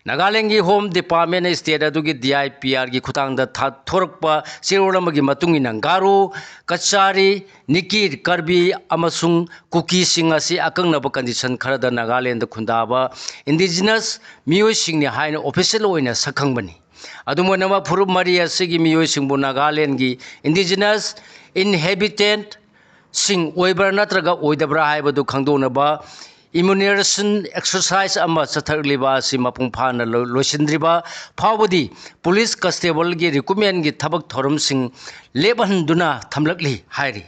ꯅꯥꯒꯥꯂꯦꯟꯒꯤ ꯍꯣꯝ ꯗꯤꯄꯥꯔꯠꯃꯦꯟꯅ ꯁ꯭ꯇꯦꯠ ꯑꯗꯨꯒꯤ ꯗꯤ ꯑꯥꯏ ꯄꯤ ꯑꯥꯔꯒꯤ ꯈꯨꯠꯊꯥꯡꯗ ꯊꯥꯊꯣꯔꯛꯄ ꯆꯦꯔꯣꯜ ꯑꯃꯒꯤ ꯃꯇꯨꯡ ꯏꯟꯅ ꯒꯥꯔꯣ, ꯀꯆꯥꯔꯤ, ꯅꯤꯀꯤꯔ, ꯀꯔꯕꯤ ꯑꯃꯁꯨꯡ ꯀꯨꯀꯤꯁꯤꯡ ꯑꯁꯤ ꯑꯀꯛꯅꯕ ꯀꯟꯗꯤꯁꯟ ꯈꯔꯗ ꯅꯥꯒꯥꯂꯦꯟꯗ ꯈꯨꯟꯗꯥꯕ ꯏꯟꯗꯤꯖꯤꯅꯁ ꯃꯤꯑꯣꯏꯁꯤꯡꯅꯤ ꯍꯥꯏꯅ ꯑꯣꯐꯤꯁꯤꯌꯦꯜ ꯑꯣꯏꯅ ꯁꯛꯈꯪꯕꯅꯤ꯫ ꯑꯗꯨꯝ ꯑꯣꯏꯅꯃꯛ, ꯐꯨꯔꯨꯞ ꯃꯔꯤ ꯑꯁꯤꯒꯤ ꯃꯤꯑꯣꯏꯁꯤꯡꯕꯨ ꯅꯥꯒꯥꯂꯦꯟꯒꯤ ꯏꯟꯗꯤꯖꯤꯅꯁ ꯏꯟꯍꯦꯕꯤꯇꯦꯟꯠ ꯁꯤꯡ ꯑꯣꯏꯕ꯭ꯔꯥ ꯅꯠꯇ꯭ꯔꯒ ꯑꯣꯏꯗꯕ꯭ꯔꯥ ꯍꯥꯏꯕꯗꯨ ꯈꯪꯗꯣꯛꯅꯕ ꯏꯃ꯭ꯌꯨꯅꯦꯔꯦꯁꯟ ꯑꯦꯛꯁꯔꯁꯥꯏꯖ ꯑꯃ ꯆꯠꯊꯔꯛꯂꯤꯕ ꯑꯁꯤ ꯃꯄꯨꯡ ꯐꯥꯅ ꯂꯣ-, ꯂꯣꯏꯁꯤꯟꯗ꯭ꯔꯤꯕ ꯐꯥꯎꯕꯗꯤ ꯄꯨꯂꯤꯁ ꯀꯟꯁꯇꯦꯕꯜꯒꯤ ꯔꯤꯀ꯭ꯔꯨꯠꯃꯦꯟꯒꯤ ꯊꯕꯛ ꯊꯧꯔꯝꯁꯤꯡ ꯂꯦꯞꯍꯟꯗꯨꯅ ꯊꯝꯂꯛꯂꯤ ꯍꯥꯏꯔꯤ꯫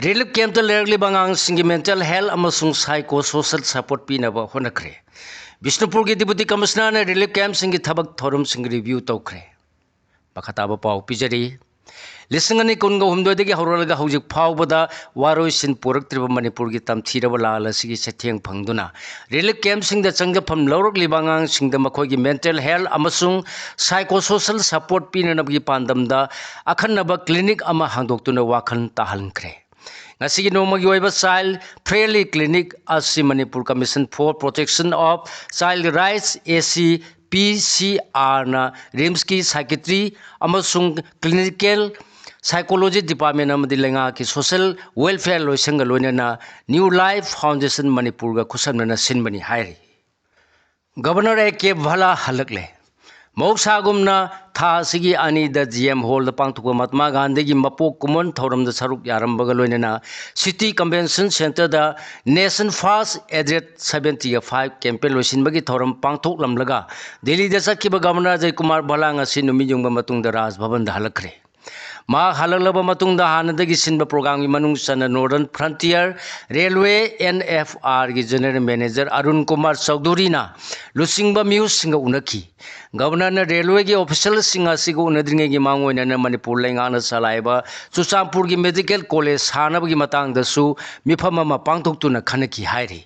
ꯔꯤꯂꯤꯐ ꯀꯦꯝꯞꯇ ꯂꯩꯔꯛꯂꯤꯕ ꯑꯉꯥꯡꯁꯤꯡꯒꯤ ꯃꯦꯟꯇꯦꯜ ꯍꯦꯜꯊ ꯑꯃꯁꯨꯡ ꯁꯥꯏꯀꯣ ꯁꯣꯁꯦꯜ ꯁꯄꯣꯔꯠ ꯄꯤꯅꯕ ꯍꯣꯠꯅꯈ꯭ꯔꯦ꯫ ꯕꯤꯁꯅꯨꯄꯨꯔꯒꯤ ꯗꯤꯄꯨꯇꯤ ꯀꯃꯤꯁꯅꯔꯅ ꯔꯤꯂꯤꯐ ꯀꯦꯝꯞꯁꯤꯡꯒꯤ ꯊꯕꯛ ꯊꯧꯔꯝꯁꯤꯡ ꯔꯤꯚ꯭ꯌꯨ ꯇꯧꯈ꯭ꯔꯦ꯫ ꯃꯈꯥ ꯇꯥꯕ ꯄꯥꯎ ꯄꯤꯖꯔꯤ꯫ ꯂꯤꯁꯤꯡ ꯑꯅꯤ ꯀꯨꯟꯒ ꯍꯨꯝꯗꯣꯏꯗꯒꯤ ꯍꯧꯔꯛꯂꯒ ꯍꯧꯖꯤꯛ ꯐꯥꯎꯕꯗ ꯋꯥꯔꯣꯏꯁꯤꯟ ꯄꯨꯔꯛꯇ꯭ꯔꯤꯕ ꯃꯅꯤꯄꯨꯔꯒꯤ ꯇꯝꯊꯤꯔꯕ ꯂꯥꯜ ꯑꯁꯤꯒꯤ ꯆꯩꯊꯦꯡ ꯐꯪꯗꯨꯅ ꯔꯤꯂꯤꯐ ꯀꯦꯝꯞꯁꯤꯡꯗ ꯆꯪꯖꯐꯝ ꯂꯧꯔꯛꯂꯤꯕ ꯑꯉꯥꯡꯁꯤꯡꯗ ꯃꯈꯣꯏꯒꯤ ꯃꯦꯟꯇꯦꯜ ꯍꯦꯜꯊ ꯑꯃꯁꯨꯡ ꯁꯥꯏꯀꯣ ꯁꯣꯁꯦꯜ ꯁꯄꯣꯔꯠ ꯄꯤꯅꯅꯕꯒꯤ ꯄꯥꯟꯗꯝꯗ ꯑꯈꯟꯅꯕ ꯀ꯭ꯂꯤꯅꯤꯛ ꯑꯃ ꯍꯥꯡꯗꯣꯛꯇꯨꯅ ꯋꯥꯈꯜ ꯇꯥꯍꯟꯈ꯭ꯔꯦ꯫ ꯉꯁꯤꯒꯤ ꯅꯣꯡꯃꯒꯤ ꯑꯣꯏꯕ ꯆꯥꯏꯜꯗ ꯐ꯭ꯔꯦꯟꯗꯂꯤ ꯀ꯭ꯂꯤꯅꯤꯛ ꯑꯁꯤ Manipur commission for protection of child rights, A C P C ꯑꯥꯔꯅ ꯔꯤꯝꯁꯀꯤ ꯁꯥꯏꯀꯦꯇ꯭ꯔꯤ ꯑꯃꯁꯨꯡ ꯀ꯭ꯂꯤꯅꯤꯀꯦꯜ ꯁꯥꯏꯀꯣꯂꯣꯖꯤ ꯗꯤꯄꯥꯔꯠꯃꯦꯟ ꯑꯃꯗꯤ ꯂꯩꯉꯥꯛꯀꯤ ꯁꯣꯁꯦꯜ ꯋꯦꯜꯐꯤꯌꯔ ꯂꯣꯏꯁꯪꯒ ꯂꯣꯏꯅꯅ ꯅ꯭ꯌꯨ ꯂꯥꯏꯐ ꯐꯥꯎꯟꯗꯦꯁꯟ ꯃꯅꯤꯄꯨꯔꯒ ꯈꯨꯠꯁꯝꯅꯅ ꯁꯤꯟꯕꯅꯤ ꯍꯥꯏꯔꯤ꯫ Governor A K ꯚꯂꯥ ꯍꯜꯂꯛꯂꯦ꯫ ꯃꯍꯧꯁꯥꯒꯨꯝꯅ ꯊꯥ ꯑꯁꯤꯒꯤ ꯑꯅꯤꯗ ꯖꯤ ꯑꯦꯝ ꯍꯣꯜꯗ ꯄꯥꯡꯊꯣꯛꯄ ꯃꯍꯥꯇꯃꯥ ꯒꯥꯟꯙꯤꯒꯤ ꯃꯄꯣꯛ ꯀꯨꯝꯑꯣꯟ ꯊꯧꯔꯝꯗ ꯁꯔꯨꯛ ꯌꯥꯔꯝꯕꯒ ꯂꯣꯏꯅꯅ ꯁꯤꯇꯤ ꯀꯟꯚꯦꯟꯁꯟ ꯁꯦꯟꯇꯔꯗ ꯅꯦꯁꯟ ꯐꯥꯁ ꯑꯦꯗ꯭ꯔꯦꯠ ꯁꯚꯦꯟꯇꯤꯒ ꯐꯥꯏꯚ ꯀꯦꯝꯄꯦꯟ ꯂꯣꯏꯁꯤꯟꯕꯒꯤ ꯊꯧꯔꯝ ꯄꯥꯡꯊꯣꯛꯂꯝꯂꯒ ꯗꯤꯜꯂꯤꯗ ꯆꯠꯈꯤꯕ ꯒꯕꯔꯅꯔ ꯑꯖꯌ ꯀꯨꯃꯥꯔ ꯚꯜꯂꯥ ꯉꯁꯤ ꯅꯨꯃꯤꯠ ꯌꯨꯡꯕ ꯃꯇꯨꯡꯗ ꯔꯥꯖ ꯚꯕꯟꯗ ꯍꯜꯂꯛꯈ꯭ꯔꯦ꯫ ꯃꯍꯥꯛ ꯍꯜꯂꯛꯂꯕ ꯃꯇꯨꯡꯗ ꯍꯥꯟꯅꯗꯒꯤ ꯁꯤꯟꯕ ꯄ꯭ꯔꯣꯒ꯭ꯔꯥꯝꯒꯤ ꯃꯅꯨꯡ ꯆꯟꯅ northern frontier railway, N F ꯑꯥꯔꯒꯤ ꯖꯦꯅꯔꯦꯜ ꯃꯦꯅꯦꯖꯔ ꯑꯔꯨꯟ ꯀꯨꯃꯥꯔ ꯆꯧꯙꯨꯔꯤꯅ ꯂꯨꯆꯤꯡꯕ ꯃꯤꯍꯨꯠꯁꯤꯡꯒ ꯎꯅꯈꯤ꯫ ꯒꯕꯔꯅꯔꯅ ꯔꯦꯜꯋꯦꯒꯤ ꯑꯣꯐꯤꯁꯤꯌꯦꯜꯁꯤꯡ ꯑꯁꯤꯒ ꯎꯅꯗ꯭ꯔꯤꯉꯩꯒꯤ ꯃꯥꯡꯑꯣꯏꯅꯅ ꯃꯅꯤꯄꯨꯔ ꯂꯩꯉꯥꯛꯅ ꯆꯂꯥꯏꯕ ꯆꯨꯔꯆꯥꯟꯄꯨꯔꯒꯤ ꯃꯦꯗꯤꯀꯦꯜ ꯀꯣꯂꯦꯖ ꯁꯥꯅꯕꯒꯤ ꯃꯇꯥꯡꯗꯁꯨ ꯃꯤꯐꯝ ꯑꯃ ꯄꯥꯡꯊꯣꯛꯇꯨꯅ ꯈꯟꯅꯈꯤ ꯍꯥꯏꯔꯤ꯫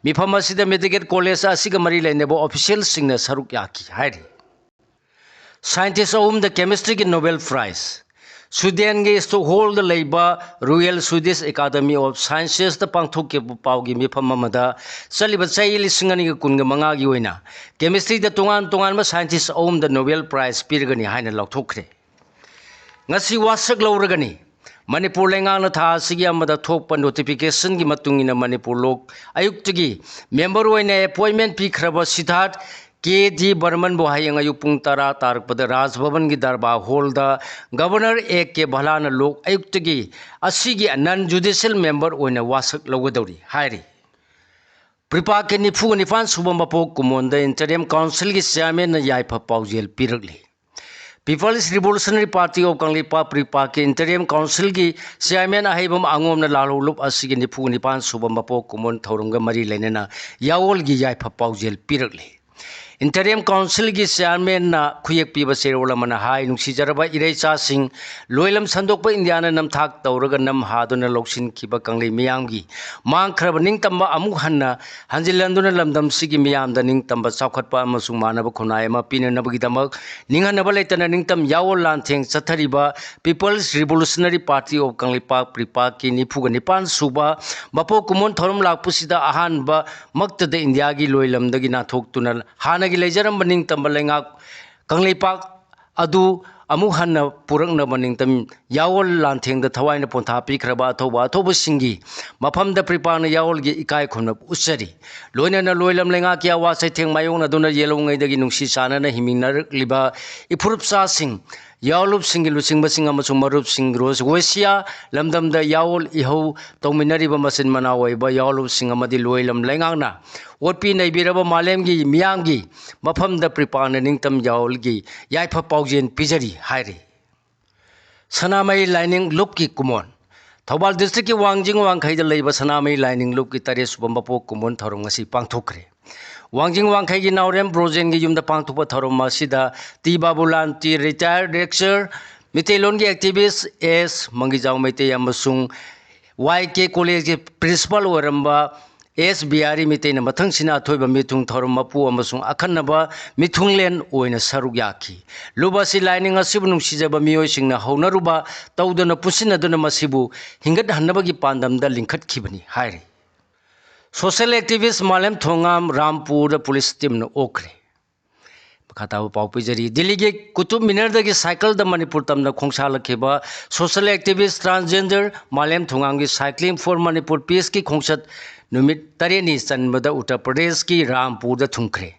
ꯃꯤꯐꯝ ꯑꯁꯤꯗ ꯃꯦꯗꯤꯀꯦꯜ ꯀꯣꯂꯦꯖ ꯑꯁꯤꯒ ꯃꯔꯤ ꯂꯩꯅꯕ ꯑꯣꯐꯤꯁꯤꯌꯦꯜꯁꯤꯡꯅ ꯁꯔꯨꯛ ꯌꯥꯈꯤ ꯍꯥꯏꯔꯤ꯫ ꯁꯥꯏꯟꯇꯤꯁ ꯑꯍꯨꯝꯗ ꯀꯦꯃꯤꯁꯇ꯭ꯔꯤꯒꯤ ꯅꯣꯕꯦꯜ ꯄ꯭ꯔꯥꯏꯖ꯫ ꯁ꯭ꯋꯤꯗꯦꯟꯒꯤ ꯁ꯭ꯇꯣꯛꯍꯣꯜꯗ ꯂꯩꯕ ꯔꯣꯌꯦꯜ ꯁ꯭ꯋꯤꯗꯤꯁ ꯑꯦꯀꯥꯗꯃꯤ ꯑꯣꯐ ꯁꯥꯏꯟꯁꯦꯁꯇ ꯄꯥꯡꯊꯣꯛꯈꯤꯕ ꯄꯥꯎꯒꯤ ꯃꯤꯐꯝ ꯑꯃꯗ ꯆꯠꯂꯤꯕ ꯆꯍꯤ ꯂꯤꯁꯤꯡ ꯑꯅꯤꯒ ꯀꯨꯟꯒ ꯃꯉꯥꯒꯤ ꯑꯣꯏꯅ ꯀꯦꯃꯤꯁꯇ꯭ꯔꯤꯗ ꯇꯣꯉꯥꯟ ꯇꯣꯉꯥꯟꯕ ꯁꯥꯏꯟꯇꯤꯁ ꯑꯍꯨꯝꯗ ꯅꯣꯕꯦꯜ ꯄ꯭ꯔꯥꯏꯖ ꯄꯤꯔꯒꯅꯤ ꯍꯥꯏꯅ ꯂꯥꯎꯊꯣꯛꯈ꯭ꯔꯦ꯫ ꯉꯁꯤ ꯋꯥꯁꯛ ꯂꯧꯔꯒꯅꯤ꯫ ꯃꯅꯤꯄꯨꯔ ꯂꯩꯉꯥꯛꯅ ꯊꯥ ꯑꯁꯤꯒꯤ ꯑꯃꯗ ꯊꯣꯛꯄ ꯅꯣꯇꯤꯐꯤꯀꯦꯁꯟꯒꯤ ꯃꯇꯨꯡ ꯏꯟꯅ ꯃꯅꯤꯄꯨꯔ ꯂꯣꯛ ꯑꯌꯨꯛꯇꯒꯤ ꯃꯦꯝꯕꯔ ꯑꯣꯏꯅ ꯑꯦꯄꯣꯏꯟꯃꯦꯟ ꯄꯤꯈ꯭ꯔꯕ ꯁꯤꯗꯥꯔꯊ ꯀꯦ ꯗꯤ ꯕꯔꯃꯟꯕꯨ ꯍꯌꯦꯡ ꯑꯌꯨꯛ ꯄꯨꯡ ꯇꯔꯥ ꯇꯥꯔꯛꯄꯗ ꯔꯥꯖ ꯚꯕꯟꯒꯤ ꯗꯔꯕꯥꯔ ꯍꯣꯜꯗ ꯒꯕꯔꯅꯔ ꯑꯦ ꯀꯦ ꯚꯂꯥꯅ ꯂꯣꯛ ꯑꯌꯨꯛꯇꯒꯤ ꯑꯁꯤꯒꯤ ꯅꯟ ꯖꯨꯗꯤꯁꯤꯌꯦꯜ ꯃꯦꯝꯕꯔ ꯑꯣꯏꯅ ꯋꯥꯁꯛ ꯂꯧꯒꯗꯧꯔꯤ ꯍꯥꯏꯔꯤ꯫ ꯄ꯭ꯔꯤꯄꯥꯛꯀꯤ ꯅꯤꯐꯨꯒ ꯅꯤꯄꯥꯟ ꯁꯨꯕ ꯃꯄꯣꯛ ꯀꯨꯝꯑꯣꯟꯗ ꯏꯟꯇꯔꯤꯝ ꯀꯥꯎꯟꯁꯤꯜꯒꯤ ꯆꯤꯌꯥꯔꯃꯦꯟꯅ ꯌꯥꯏꯐ ꯄꯥꯎꯖꯦꯜ ꯄꯤꯔꯛꯂꯤ꯫ People's revolutionary party of Kangleipak, ꯄ꯭ꯔꯤꯄꯥꯛꯀꯤ ꯏꯟꯇꯔꯤꯝ ꯀꯥꯎꯟꯁꯤꯜꯒꯤ ꯆꯤꯌꯥꯔꯃꯦꯟ ꯑꯍꯩꯕꯝ ꯑꯉꯣꯝꯅ ꯂꯥꯜꯍꯧꯂꯨꯞ ꯑꯁꯤꯒꯤ ꯅꯤꯐꯨꯒ ꯅꯤꯄꯥꯟ ꯁꯨꯕ ꯃꯄꯣꯛ ꯀꯨꯝꯑꯣꯟ ꯊꯧꯔꯝꯒ ꯃꯔꯤ ꯂꯩꯅꯅ ꯌꯥꯑꯣꯜꯒꯤ ꯌꯥꯏꯐ ꯄꯥꯎꯖꯦꯜ ꯄꯤꯔꯛꯂꯤ꯫ ꯏꯟꯇꯔꯤꯝ ꯀꯥꯎꯟꯁꯤꯜꯒꯤ ꯆꯤꯌꯥꯔꯃꯦꯟꯅ ꯈꯨꯌꯦꯛ ꯄꯤꯕ ꯆꯦꯔꯣꯜ ꯑꯃꯅ ꯍꯥꯏ, ꯅꯨꯡꯁꯤꯖꯔꯕ ꯏꯔꯩꯆꯥꯁꯤꯡ, ꯂꯣꯏꯂꯝ ꯁꯟꯗꯣꯛꯄ ꯏꯟꯗꯤꯌꯥꯅ ꯅꯝꯊꯥꯛ ꯇꯧꯔꯒ ꯅꯝ ꯍꯥꯗꯨꯅ ꯂꯧꯁꯤꯟꯈꯤꯕ ꯀꯪꯂꯩ ꯃꯤꯌꯥꯝꯒꯤ ꯃꯥꯡꯈ꯭ꯔꯕ ꯅꯤꯡꯇꯝꯕ ꯑꯃꯨꯛ ꯍꯟꯅ ꯍꯟꯖꯤꯜꯍꯟꯗꯨꯅ ꯂꯝꯗꯝꯁꯤꯒꯤ ꯃꯤꯌꯥꯝꯗ ꯅꯤꯡꯇꯝꯕ, ꯆꯥꯎꯈꯠꯄ ꯑꯃꯁꯨꯡ ꯃꯥꯟꯅꯕ ꯈꯨꯟꯅꯥꯏ ꯑꯃ ꯄꯤꯅꯅꯕꯒꯤꯗꯃꯛ ꯅꯤꯡꯍꯟꯅꯕ ꯂꯩꯇꯅ ꯅꯤꯡꯇꯝ ꯌꯥꯑꯣꯜ ꯂꯥꯟꯊꯦꯡ ꯆꯠꯊꯔꯤꯕ people's revolutionary party of Kangleipak, ꯄ꯭ꯔꯤꯄꯥꯛꯀꯤ ꯅꯤꯐꯨꯒ ꯅꯤꯄꯥꯟ ꯁꯨꯕ ꯃꯄꯣꯛ ꯀꯨꯝꯑꯣꯟ ꯊꯧꯔꯝ ꯂꯥꯛꯄꯁꯤꯗ ꯑꯍꯥꯟꯕꯃꯛꯇꯗ ꯏꯟꯗꯤꯌꯥꯒꯤ ꯂꯣꯏꯂꯝꯗꯒꯤ ꯅꯥꯟꯊꯣꯛꯇꯨꯅ ꯍꯥꯟꯅꯒꯤ ꯂꯩꯖꯔꯝꯕ ꯅꯤꯡꯇꯝꯕ ꯂꯩꯉꯥꯛ ꯀꯪꯂꯩꯄꯥꯛ ꯑꯗꯨ ꯑꯃꯨꯛ ꯍꯟꯅ ꯄꯨꯔꯛꯅꯕ ꯅꯤꯡꯇꯝ ꯌꯥꯑꯣꯜ ꯂꯥꯟꯊꯦꯡꯗ ꯊꯋꯥꯏꯅ ꯄꯣꯟꯊꯥ ꯄꯤꯈ꯭ꯔꯕ ꯑꯊꯧꯕ ꯑꯊꯧꯕꯁꯤꯡꯒꯤ ꯃꯐꯝꯗ ꯄ꯭ꯔꯤꯄꯥꯛꯅ ꯌꯥꯑꯣꯜꯒꯤ ꯏꯀꯥꯏ ꯈꯨꯝꯅꯕ ꯎꯠꯆꯔꯤ꯫ ꯂꯣꯏꯅꯅ ꯂꯣꯏꯂꯝ ꯂꯩꯉꯥꯛꯀꯤ ꯑꯋꯥ ꯆꯩꯊꯦꯡ ꯃꯥꯌꯣꯛꯅꯗꯨꯅ ꯌꯦꯜꯍꯧꯉꯩꯗꯒꯤ ꯅꯨꯡꯁꯤ ꯆꯥꯟꯅꯅ ꯍꯤꯡꯃꯤꯟꯅꯔꯛꯂꯤꯕ ꯏꯐꯨꯔꯨꯞꯆꯥꯁꯤꯡ, ꯌꯥꯑꯣꯂꯨꯞꯁꯤꯡꯒꯤ ꯂꯨꯆꯤꯡꯕꯁꯤꯡ ꯑꯃꯁꯨꯡ ꯃꯔꯨꯞꯁꯤꯡ ꯔꯣꯁ ꯋꯦꯁꯤꯌꯥ ꯂꯝꯗꯝꯗ ꯌꯥꯑꯣꯜ ꯏꯍꯧ ꯇꯧꯃꯤꯟꯅꯔꯤꯕ ꯃꯆꯤꯟ ꯃꯅꯥꯎ ꯑꯣꯏꯕ ꯌꯥꯑꯣꯂꯨꯞꯁꯤꯡ ꯑꯃꯗꯤ ꯂꯣꯏꯂꯝ ꯂꯩꯉꯥꯛꯅ ꯑꯣꯠꯄꯤ ꯅꯩꯕꯤꯔꯕ ꯃꯥꯂꯦꯝꯒꯤ ꯃꯤꯌꯥꯝꯒꯤ ꯃꯐꯝꯗ ꯄ꯭ꯔꯤꯄꯥꯛꯅ ꯅꯤꯡꯇꯝ ꯌꯥꯑꯣꯜꯒꯤ ꯌꯥꯏꯐ ꯄꯥꯎꯖꯦꯜ ꯄꯤꯖꯔꯤ ꯍꯥꯏꯔꯤ꯫ ꯁꯅꯥꯃꯍꯤ ꯂꯥꯏꯅꯤꯡ ꯂꯨꯞꯀꯤ ꯀꯨꯝꯑꯣꯟ꯫ ꯊꯧꯕꯥꯜ ꯗꯤꯁꯇ꯭ꯔꯤꯛꯀꯤ ꯋꯥꯡꯖꯤꯡ ꯋꯥꯡꯈꯩꯗ ꯂꯩꯕ ꯁꯅꯥꯃꯍꯤ ꯂꯥꯏꯅꯤꯡ ꯂꯨꯞꯀꯤ ꯇꯔꯦꯠ ꯁꯨꯕ ꯃꯄꯣꯛ ꯀꯨꯝꯑꯣꯟ ꯊꯧꯔꯝ ꯉꯁꯤ ꯄꯥꯡꯊꯣꯛꯈ꯭ꯔꯦ꯫ ꯋꯥꯡꯖꯤꯡ ꯋꯥꯡꯈꯩꯒꯤ ꯅꯥꯎꯔꯦꯝ ꯕ꯭ꯔꯣꯖꯦꯟꯒꯤ ꯌꯨꯝꯗ ꯄꯥꯡꯊꯣꯛꯄ ꯊꯧꯔꯝ ꯑꯁꯤꯗ ꯇꯤ ꯕꯥꯕꯨꯂꯥꯟ, ꯇꯤ ꯔꯤꯇꯥꯌꯔ ꯂꯦꯛꯆꯔ, ꯃꯤꯇꯩꯂꯣꯟꯒꯤ ꯑꯦꯛꯇꯤꯚꯤꯁ ꯑꯦꯁ ꯃꯪꯒꯤꯖꯥꯎ ꯃꯩꯇꯩ ꯑꯃꯁꯨꯡ ꯋꯥꯏ ꯀꯦ ꯀꯣꯂꯦꯖꯀꯤ ꯄ꯭ꯔꯤꯟꯁꯤꯄꯥꯜ ꯑꯣꯏꯔꯝꯕ ꯑꯦꯁ ꯕꯤꯍꯥꯔꯤ ꯃꯩꯇꯩꯅ ꯃꯊꯪꯁꯤꯅ ꯑꯊꯣꯏꯕ ꯃꯤꯊꯨꯡ ꯊꯧꯔꯝ ꯃꯄꯨ ꯑꯃꯁꯨꯡ ꯑꯈꯟꯅꯕ ꯃꯤꯊꯨꯡꯂꯦꯟ ꯑꯣꯏꯅ ꯁꯔꯨꯛ ꯌꯥꯈꯤ꯫ ꯂꯨꯞ ꯑꯁꯤ ꯂꯥꯏꯅꯤꯡ ꯑꯁꯤꯕꯨ ꯅꯨꯡꯁꯤꯖꯕ ꯃꯤꯑꯣꯏꯁꯤꯡꯅ ꯍꯧꯅꯔꯨꯕ ꯇꯧꯗꯅ ꯄꯨꯟꯁꯤꯟꯅꯗꯨꯅ ꯃꯁꯤꯕꯨ ꯍꯤꯡꯒꯠꯍꯟꯅꯕꯒꯤ ꯄꯥꯟꯗꯝꯗ ꯂꯤꯡꯈꯠꯈꯤꯕꯅꯤ ꯍꯥꯏꯔꯤ꯫ ꯁꯣꯁꯦꯜ ꯑꯦꯛꯇꯤꯚꯤꯁ ꯃꯥꯂꯦꯝ ꯊꯣꯉꯥꯝ ꯔꯥꯝꯄꯨꯔꯗ ꯄꯨꯂꯤꯁ ꯇꯤꯝꯅ ꯑꯣꯛꯈ꯭ꯔꯦ꯫ ꯃꯈꯥ ꯇꯥꯕ ꯄꯥꯎ ꯄꯤꯖꯔꯤ꯫ ꯗꯤꯜꯂꯤꯒꯤ ꯀꯨꯇꯨꯕ ꯃꯤꯅꯔꯗꯒꯤ ꯁꯥꯏꯀꯜꯗ ꯃꯅꯤꯄꯨꯔ ꯇꯝꯅ ꯈꯣꯡꯁꯥꯜꯂꯛꯈꯤꯕ ꯁꯣꯁꯦꯜ ꯑꯦꯛꯇꯤꯚꯤꯁ ꯇ꯭ꯔꯥꯟꯁꯖꯦꯟꯗꯔ ꯃꯥꯂꯦꯝ ꯊꯣꯉꯥꯝꯒꯤ Cycling for Manipur Peaceꯀꯤ ꯈꯣꯡꯆꯠ ꯅꯨꯃꯤꯠ ꯇꯔꯦꯠꯅꯤ ꯆꯟꯕꯗ ꯎꯠꯇꯔ ꯄ꯭ꯔꯗꯦꯁꯀꯤ ꯔꯥꯝꯄꯨꯔꯗ ꯊꯨꯡꯈ꯭ꯔꯦ꯫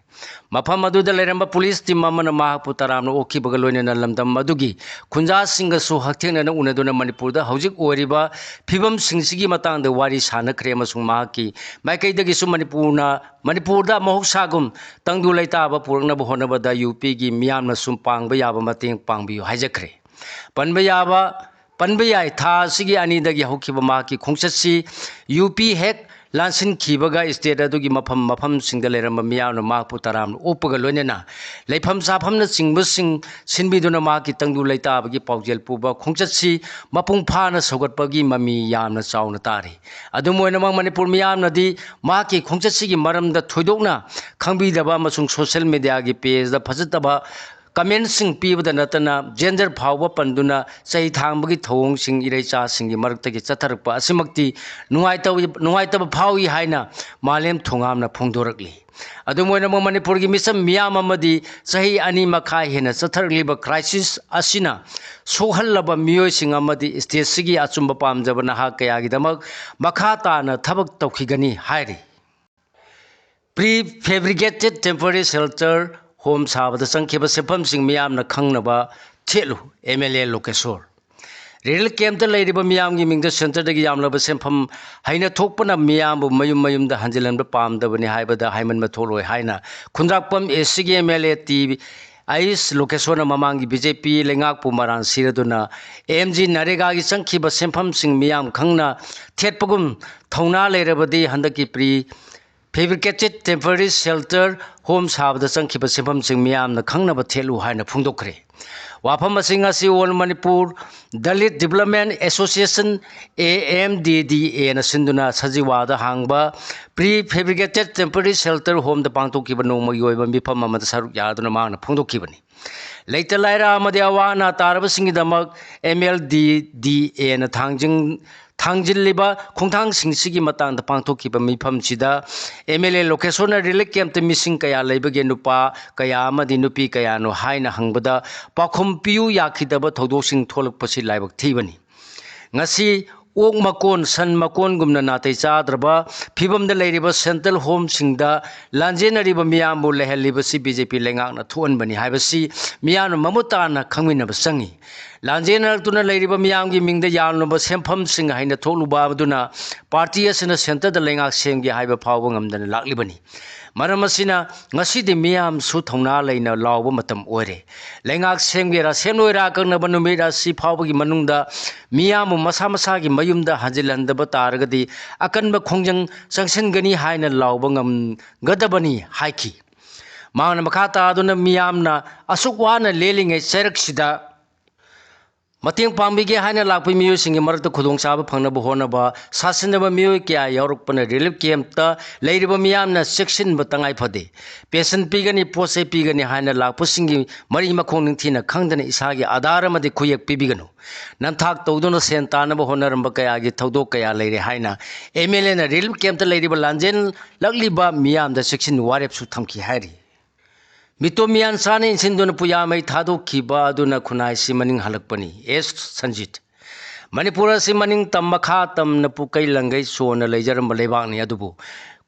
ꯃꯐꯝ ꯑꯗꯨꯗ ꯂꯩꯔꯝꯕ ꯄꯨꯂꯤꯁ ꯇꯤꯝ ꯑꯃꯅ ꯃꯍꯥꯛꯄꯨ ꯇꯔꯥꯝꯅ ꯑꯣꯛꯈꯤꯕꯒ ꯂꯣꯏꯅꯅ ꯂꯝꯗꯝ ꯑꯗꯨꯒꯤ ꯈꯨꯟꯖꯥꯁꯤꯡꯒꯁꯨ ꯍꯛꯊꯦꯡꯅꯅ ꯎꯅꯗꯨꯅ ꯃꯅꯤꯄꯨꯔꯗ ꯍꯧꯖꯤꯛ ꯑꯣꯏꯔꯤꯕ ꯐꯤꯕꯝꯁꯤꯡꯁꯤꯒꯤ ꯃꯇꯥꯡꯗ ꯋꯥꯔꯤ ꯁꯥꯅꯈ꯭ꯔꯦ ꯑꯃꯁꯨꯡ ꯃꯍꯥꯛꯀꯤ ꯃꯥꯏꯀꯩꯗꯒꯤꯁꯨ ꯃꯅꯤꯄꯨꯔꯅ, ꯃꯅꯤꯄꯨꯔꯗ ꯃꯍꯧꯁꯥꯒꯨꯝ ꯇꯪꯗꯨ ꯂꯩꯇꯥꯕ ꯄꯨꯔꯛꯅꯕ ꯍꯣꯠꯅꯕꯗ ꯌꯨ ꯄꯤꯒꯤ ꯃꯤꯌꯥꯝꯅꯁꯨ ꯄꯥꯡꯕ ꯌꯥꯕ ꯃꯇꯦꯡ ꯄꯥꯡꯕꯤꯌꯨ ꯍꯥꯏꯖꯈ꯭ꯔꯦ꯫ ꯄꯟꯕ ꯌꯥꯕ, ꯄꯟꯕ ꯌꯥꯏ, ꯊꯥ ꯑꯁꯤꯒꯤ ꯑꯅꯤꯗꯒꯤ ꯍꯧꯈꯤꯕ ꯃꯍꯥꯛꯀꯤ ꯈꯣꯡꯆꯠꯁꯤ ꯌꯨ ꯄꯤ ꯍꯦꯛ ꯂꯥꯟꯁꯤꯟꯈꯤꯕꯒ ꯁ꯭ꯇꯦꯠ ꯑꯗꯨꯒꯤ ꯃꯐꯝ ꯃꯐꯝꯁꯤꯡꯗ ꯂꯩꯔꯝꯕ ꯃꯤꯌꯥꯝꯅ ꯃꯍꯥꯛꯄꯨ ꯇꯔꯥꯝꯅ ꯑꯣꯛꯄꯒ ꯂꯣꯏꯅꯅ ꯂꯩꯐꯝ ꯆꯥꯐꯝꯅꯆꯤꯡꯕꯁꯤꯡ ꯁꯤꯟꯕꯤꯗꯨꯅ ꯃꯍꯥꯛꯀꯤ ꯇꯪꯗꯨ ꯂꯩꯇꯥꯕꯒꯤ ꯄꯥꯎꯖꯦꯜ ꯄꯨꯕ ꯈꯣꯡꯆꯠꯁꯤ ꯃꯄꯨꯡ ꯐꯥꯅ ꯁꯧꯒꯠꯄꯒꯤ ꯃꯃꯤ ꯌꯥꯝꯅ ꯆꯥꯎꯅ ꯇꯥꯔꯤ꯫ ꯑꯗꯨꯝ ꯑꯣꯏꯅꯃꯛ, ꯃꯅꯤꯄꯨꯔ ꯃꯤꯌꯥꯝꯅꯗꯤ ꯃꯍꯥꯛꯀꯤ ꯈꯣꯡꯆꯠꯁꯤꯒꯤ ꯃꯔꯝꯗ ꯊꯣꯏꯗꯣꯛꯅ ꯈꯪꯕꯤꯗꯕ ꯑꯃꯁꯨꯡ ꯁꯣꯁꯦꯜ ꯃꯦꯗꯤꯌꯥꯒꯤ ꯄꯦꯖꯇ ꯐꯖꯗꯕ ꯀꯃꯦꯟꯁꯤꯡ ꯄꯤꯕꯗ ꯅꯠꯇꯅ ꯖꯦꯟꯗꯔ ꯐꯥꯎꯕ ꯄꯟꯗꯨꯅ ꯆꯩ ꯊꯥꯡꯕꯒꯤ ꯊꯧꯑꯣꯡꯁꯤꯡ ꯏꯔꯩꯆꯥꯁꯤꯡꯒꯤ ꯃꯔꯛꯇꯒꯤ ꯆꯠꯊꯔꯛꯄ ꯑꯁꯤꯃꯛꯇꯤ ꯅꯨꯡꯉꯥꯏꯇꯕ, ꯅꯨꯡꯉꯥꯏꯇꯕ ꯐꯥꯎꯏ ꯍꯥꯏꯅ ꯃꯥꯂꯦꯝ ꯊꯣꯡꯒꯥꯝꯅ ꯐꯣꯡꯗꯣꯔꯛꯂꯤ꯫ ꯑꯗꯨꯝ ꯑꯣꯏꯅꯃꯛ, ꯃꯅꯤꯄꯨꯔꯒꯤ ꯃꯤꯆꯝ ꯃꯤꯌꯥꯝ ꯑꯃꯗꯤ ꯆꯍꯤ ꯑꯅꯤ ꯃꯈꯥꯏ ꯍꯦꯟꯅ ꯆꯠꯊꯔꯛꯂꯤꯕ crisis ꯑꯁꯤꯅ ꯁꯣꯛꯍꯜꯂꯕ ꯃꯤꯑꯣꯏꯁꯤꯡ ꯑꯃꯗꯤ stateꯁꯤꯒꯤ ꯑꯆꯨꯝꯕ ꯄꯥꯝꯖꯕ ꯅꯍꯥ ꯀꯌꯥꯒꯤꯗꯃꯛ ꯃꯈꯥ ꯇꯥꯅ ꯊꯕꯛ ꯇꯧꯈꯤꯒꯅꯤ ꯍꯥꯏꯔꯤ꯫ Prefabricated temporary shelter home ꯁꯥꯕꯗ ꯆꯪꯈꯤꯕ ꯁꯦꯟꯐꯝꯁꯤꯡ ꯃꯤꯌꯥꯝꯅ ꯈꯪꯅꯕ ꯊꯦꯠꯂꯨ, MLA ꯂꯣꯀꯦꯁꯣꯔ꯫ Relief campꯇ ꯂꯩꯔꯤꯕ ꯃꯤꯌꯥꯝꯒꯤ ꯃꯤꯡꯗ centreꯗꯒꯤ ꯌꯥꯝꯂꯕ ꯁꯦꯟꯐꯝ ꯍꯩꯅ ꯊꯣꯛꯄꯅ ꯃꯤꯌꯥꯝꯕꯨ ꯃꯌꯨꯝ ꯃꯌꯨꯝꯗ ꯍꯟꯖꯤꯜꯍꯟꯕ ꯄꯥꯝꯗꯕꯅꯤ ꯍꯥꯏꯕꯗ ꯍꯥꯏꯃꯟꯕ ꯊꯣꯛꯂꯣꯏ ꯍꯥꯏꯅ ꯈꯨꯟꯗ꯭ꯔꯥꯛꯄꯝ ACꯒꯤ MLA ꯇꯤ ꯑꯩꯁ ꯂꯣꯀꯦꯁꯣꯔꯅ ꯃꯃꯥꯡꯒꯤ BJP ꯂꯩꯉꯥꯛꯄꯨ ꯃꯔꯥꯟ ꯁꯤꯔꯗꯨꯅ MGNREGAꯒꯤ ꯆꯪꯈꯤꯕ ꯁꯦꯟꯐꯝꯁꯤꯡ ꯃꯤꯌꯥꯝ ꯈꯪꯅ ꯊꯦꯠꯄꯒꯨꯝ ꯊꯧꯅꯥ ꯂꯩꯔꯕꯗꯤ ꯍꯟꯗꯛꯀꯤ pre fabricated temporary shelter home ꯁꯥꯕꯗ ꯆꯪꯈꯤꯕ ꯁꯦꯟꯐꯝꯁꯤꯡ ꯃꯤꯌꯥꯝꯅ ꯈꯪꯅꯕ ꯊꯦꯠꯂꯨ ꯍꯥꯏꯅ ꯐꯣꯡꯗꯣꯛꯈ꯭ꯔꯦ꯫ ꯋꯥꯐꯝ ꯑꯁꯤꯡ ꯑꯁꯤ All Manipur Dalit Development Association, AMDDAꯅ ꯁꯤꯟꯗꯨꯅ ꯁꯖꯤꯋꯥꯗ ꯍꯥꯡꯕ prefabricated temporary shelter homeꯗ ꯄꯥꯡꯊꯣꯛꯈꯤꯕ ꯅꯣꯡꯃꯒꯤ ꯑꯣꯏꯕ ꯃꯤꯐꯝ ꯑꯃꯗ ꯁꯔꯨꯛ ꯌꯥꯗꯨꯅ ꯃꯍꯥꯛꯅ ꯐꯣꯡꯗꯣꯛꯈꯤꯕꯅꯤ꯫ ꯂꯩꯇ ꯂꯥꯏꯔ ꯑꯃꯗꯤ ꯑꯋꯥ ꯑꯅꯥ ꯇꯥꯔꯕꯁꯤꯡꯒꯤꯗꯃꯛ MLDDAꯅ ꯊꯥꯡꯖꯤꯡ-, ꯊꯥꯡꯖꯤꯜꯂꯤꯕ ꯈꯣꯡꯊꯥꯡꯁꯤꯡꯁꯤꯒꯤ ꯃꯇꯥꯡꯗ ꯄꯥꯡꯊꯣꯛꯈꯤꯕ ꯃꯤꯐꯝꯁꯤꯗ MLA ꯂꯣꯀꯦꯁꯣꯔꯅ relief campꯇ ꯃꯤꯁꯤꯡ ꯀꯌꯥ ꯂꯩꯕꯒꯦ, ꯅꯨꯄꯥ ꯀꯌꯥ ꯑꯃꯗꯤ ꯅꯨꯄꯤ ꯀꯌꯥꯅꯣ ꯍꯥꯏꯅ ꯍꯪꯕꯗ ꯄꯥꯎꯈꯨꯝ ꯄꯤꯌꯨ ꯌꯥꯈꯤꯗꯕ ꯊꯧꯗꯣꯛꯁꯤꯡ ꯊꯣꯛꯂꯛꯄꯁꯤ ꯂꯥꯏꯕꯛ ꯊꯤꯕꯅꯤ꯫ ꯉꯁꯤ ꯑꯣꯛ ꯃꯀꯣꯟ, ꯁꯟ ꯃꯀꯣꯟꯒꯨꯝꯅ ꯅꯥꯇꯩ ꯆꯥꯗ꯭ꯔꯕ ꯐꯤꯕꯝꯗ ꯂꯩꯔꯤꯕ central homeꯁꯤꯡꯗ ꯂꯥꯟꯖꯦꯟꯅꯔꯤꯕ ꯃꯤꯌꯥꯝꯕꯨ ꯂꯩꯍꯜꯂꯤꯕꯁꯤ BJP ꯂꯩꯉꯥꯛꯅ ꯊꯣꯛꯍꯟꯕꯅꯤ ꯍꯥꯏꯕꯁꯤ ꯃꯤꯌꯥꯝꯅ ꯃꯃꯨꯠ ꯇꯥꯅ ꯈꯪꯃꯤꯟꯅꯕ ꯆꯪꯏ꯫ ꯂꯥꯟꯖꯦꯟꯅꯔꯛꯇꯨꯅ ꯂꯩꯔꯤꯕ ꯃꯤꯌꯥꯝꯒꯤ ꯃꯤꯡꯗ ꯌꯥꯝꯂꯕ ꯁꯦꯟꯐꯝꯁꯤꯡ ꯍꯩꯅ ꯊꯣꯛꯂꯨꯕ ꯑꯗꯨꯅ party ꯑꯁꯤꯅ centreꯗ ꯂꯩꯉꯥꯛ ꯁꯦꯝꯒꯦ ꯍꯥꯏꯕ ꯐꯥꯎꯕ ꯉꯝꯗꯅ ꯂꯥꯛꯂꯤꯕꯅꯤ꯫ ꯃꯔꯝ ꯑꯁꯤꯅ ꯉꯁꯤꯗꯤ ꯃꯤꯌꯥꯝꯁꯨ ꯊꯧꯅꯥ ꯂꯩꯅ ꯂꯥꯎꯕ ꯃꯇꯝ ꯑꯣꯏꯔꯦ꯫ ꯂꯩꯉꯥꯛ ꯁꯦꯝꯒꯦꯔꯥ ꯁꯦꯝꯂꯣꯏꯔꯥ, ꯑꯀꯛꯅꯕ ꯅꯨꯃꯤꯠ ꯑꯁꯤ ꯐꯥꯎꯕꯒꯤ ꯃꯅꯨꯡꯗ ꯃꯤꯌꯥꯝꯕꯨ ꯃꯁꯥ ꯃꯁꯥꯒꯤ ꯃꯌꯨꯝꯗ ꯍꯟꯖꯤꯜꯍꯟꯗꯕ ꯇꯥꯔꯒꯗꯤ ꯑꯀꯟꯕ ꯈꯣꯡꯖꯪ ꯆꯪꯁꯤꯟꯒꯅꯤ ꯍꯥꯏꯅ ꯂꯥꯎꯕ ꯉꯝꯒꯗꯕꯅꯤ ꯍꯥꯏꯈꯤ꯫ ꯃꯍꯥꯛꯅ ꯃꯈꯥ ꯇꯥꯗꯨꯅ ꯃꯤꯌꯥꯝꯅ ꯑꯁꯨꯛ ꯋꯥꯅ ꯂꯦꯜꯂꯤꯉꯩ ꯆꯩꯔꯛꯁꯤꯗ ꯃꯇꯦꯡ ꯄꯥꯡꯕꯤꯒꯦ ꯍꯥꯏꯅ ꯂꯥꯛꯄ ꯃꯤꯑꯣꯏꯁꯤꯡꯒꯤ ꯃꯔꯛꯇ ꯈꯨꯗꯣꯡꯆꯥꯕ ꯐꯪꯅꯕ ꯍꯣꯠꯅꯕ ꯁꯥꯁꯤꯟꯅꯕ ꯃꯤꯑꯣꯏ ꯀꯌꯥ ꯌꯥꯎꯔꯛꯄꯅ ꯔꯤꯂꯤꯐ ꯀꯦꯝꯞꯇ ꯂꯩꯔꯤꯕ ꯃꯤꯌꯥꯝꯅ ꯆꯦꯛꯁꯤꯟꯕ ꯇꯉꯥꯏ ꯐꯗꯦ꯫ ꯄꯦꯟꯁꯟ ꯄꯤꯒꯅꯤ, ꯄꯣꯠ ꯆꯩ ꯄꯤꯒꯅꯤ ꯍꯥꯏꯅ ꯂꯥꯛꯄꯁꯤꯡꯒꯤ ꯃꯔꯤ ꯃꯈꯣꯡ ꯅꯤꯡꯊꯤꯅ ꯈꯪꯗꯅ ꯏꯁꯥꯒꯤ ꯑꯥꯙꯥꯔ ꯑꯃꯗꯤ ꯈꯨꯌꯦꯛ ꯄꯤꯕꯤꯒꯅꯨ꯫ ꯅꯝꯊꯥꯛ ꯇꯧꯗꯨꯅ ꯁꯦꯟ ꯇꯥꯅꯕ ꯍꯣꯠꯅꯔꯝꯕ ꯀꯌꯥꯒꯤ ꯊꯧꯗꯣꯛ ꯀꯌꯥ ꯂꯩꯔꯦ ꯍꯥꯏꯅ ꯑꯦꯝ ꯑꯦꯜ ꯑꯦꯅ ꯔꯤꯂꯤꯐ ꯀꯦꯝꯞꯇ ꯂꯩꯔꯤꯕ ꯂꯥꯟꯖꯦꯜꯂꯛꯂꯤꯕ ꯃꯤꯌꯥꯝꯗ ꯆꯦꯛꯁꯤꯟ ꯋꯥꯔꯦꯞꯁꯨ ꯊꯝꯈꯤ ꯍꯥꯏꯔꯤ꯫ ꯃꯤꯇꯣꯞ ꯃꯤꯌꯥꯟ ꯆꯥꯅ ꯏꯟꯁꯤꯟꯗꯨꯅ ꯄꯨꯌꯥ ꯃꯩ ꯊꯥꯗꯣꯛꯈꯤꯕ ꯑꯗꯨꯅ ꯈꯨꯟꯅꯥꯏꯁꯤ ꯃꯅꯤꯡ ꯍꯜꯂꯛꯄꯅꯤ꯫ ꯑꯦꯁ ꯁꯟꯖꯤꯠ꯫ ꯃꯅꯤꯄꯨꯔ ꯑꯁꯤ ꯃꯅꯤꯡ ꯇꯝ ꯃꯈꯥ ꯇꯝꯅ ꯄꯨꯀꯩ ꯂꯪꯒꯩ ꯆꯣꯟꯅ ꯂꯩꯖꯔꯝꯕ ꯂꯩꯕꯥꯛꯅꯤ, ꯑꯗꯨꯕꯨ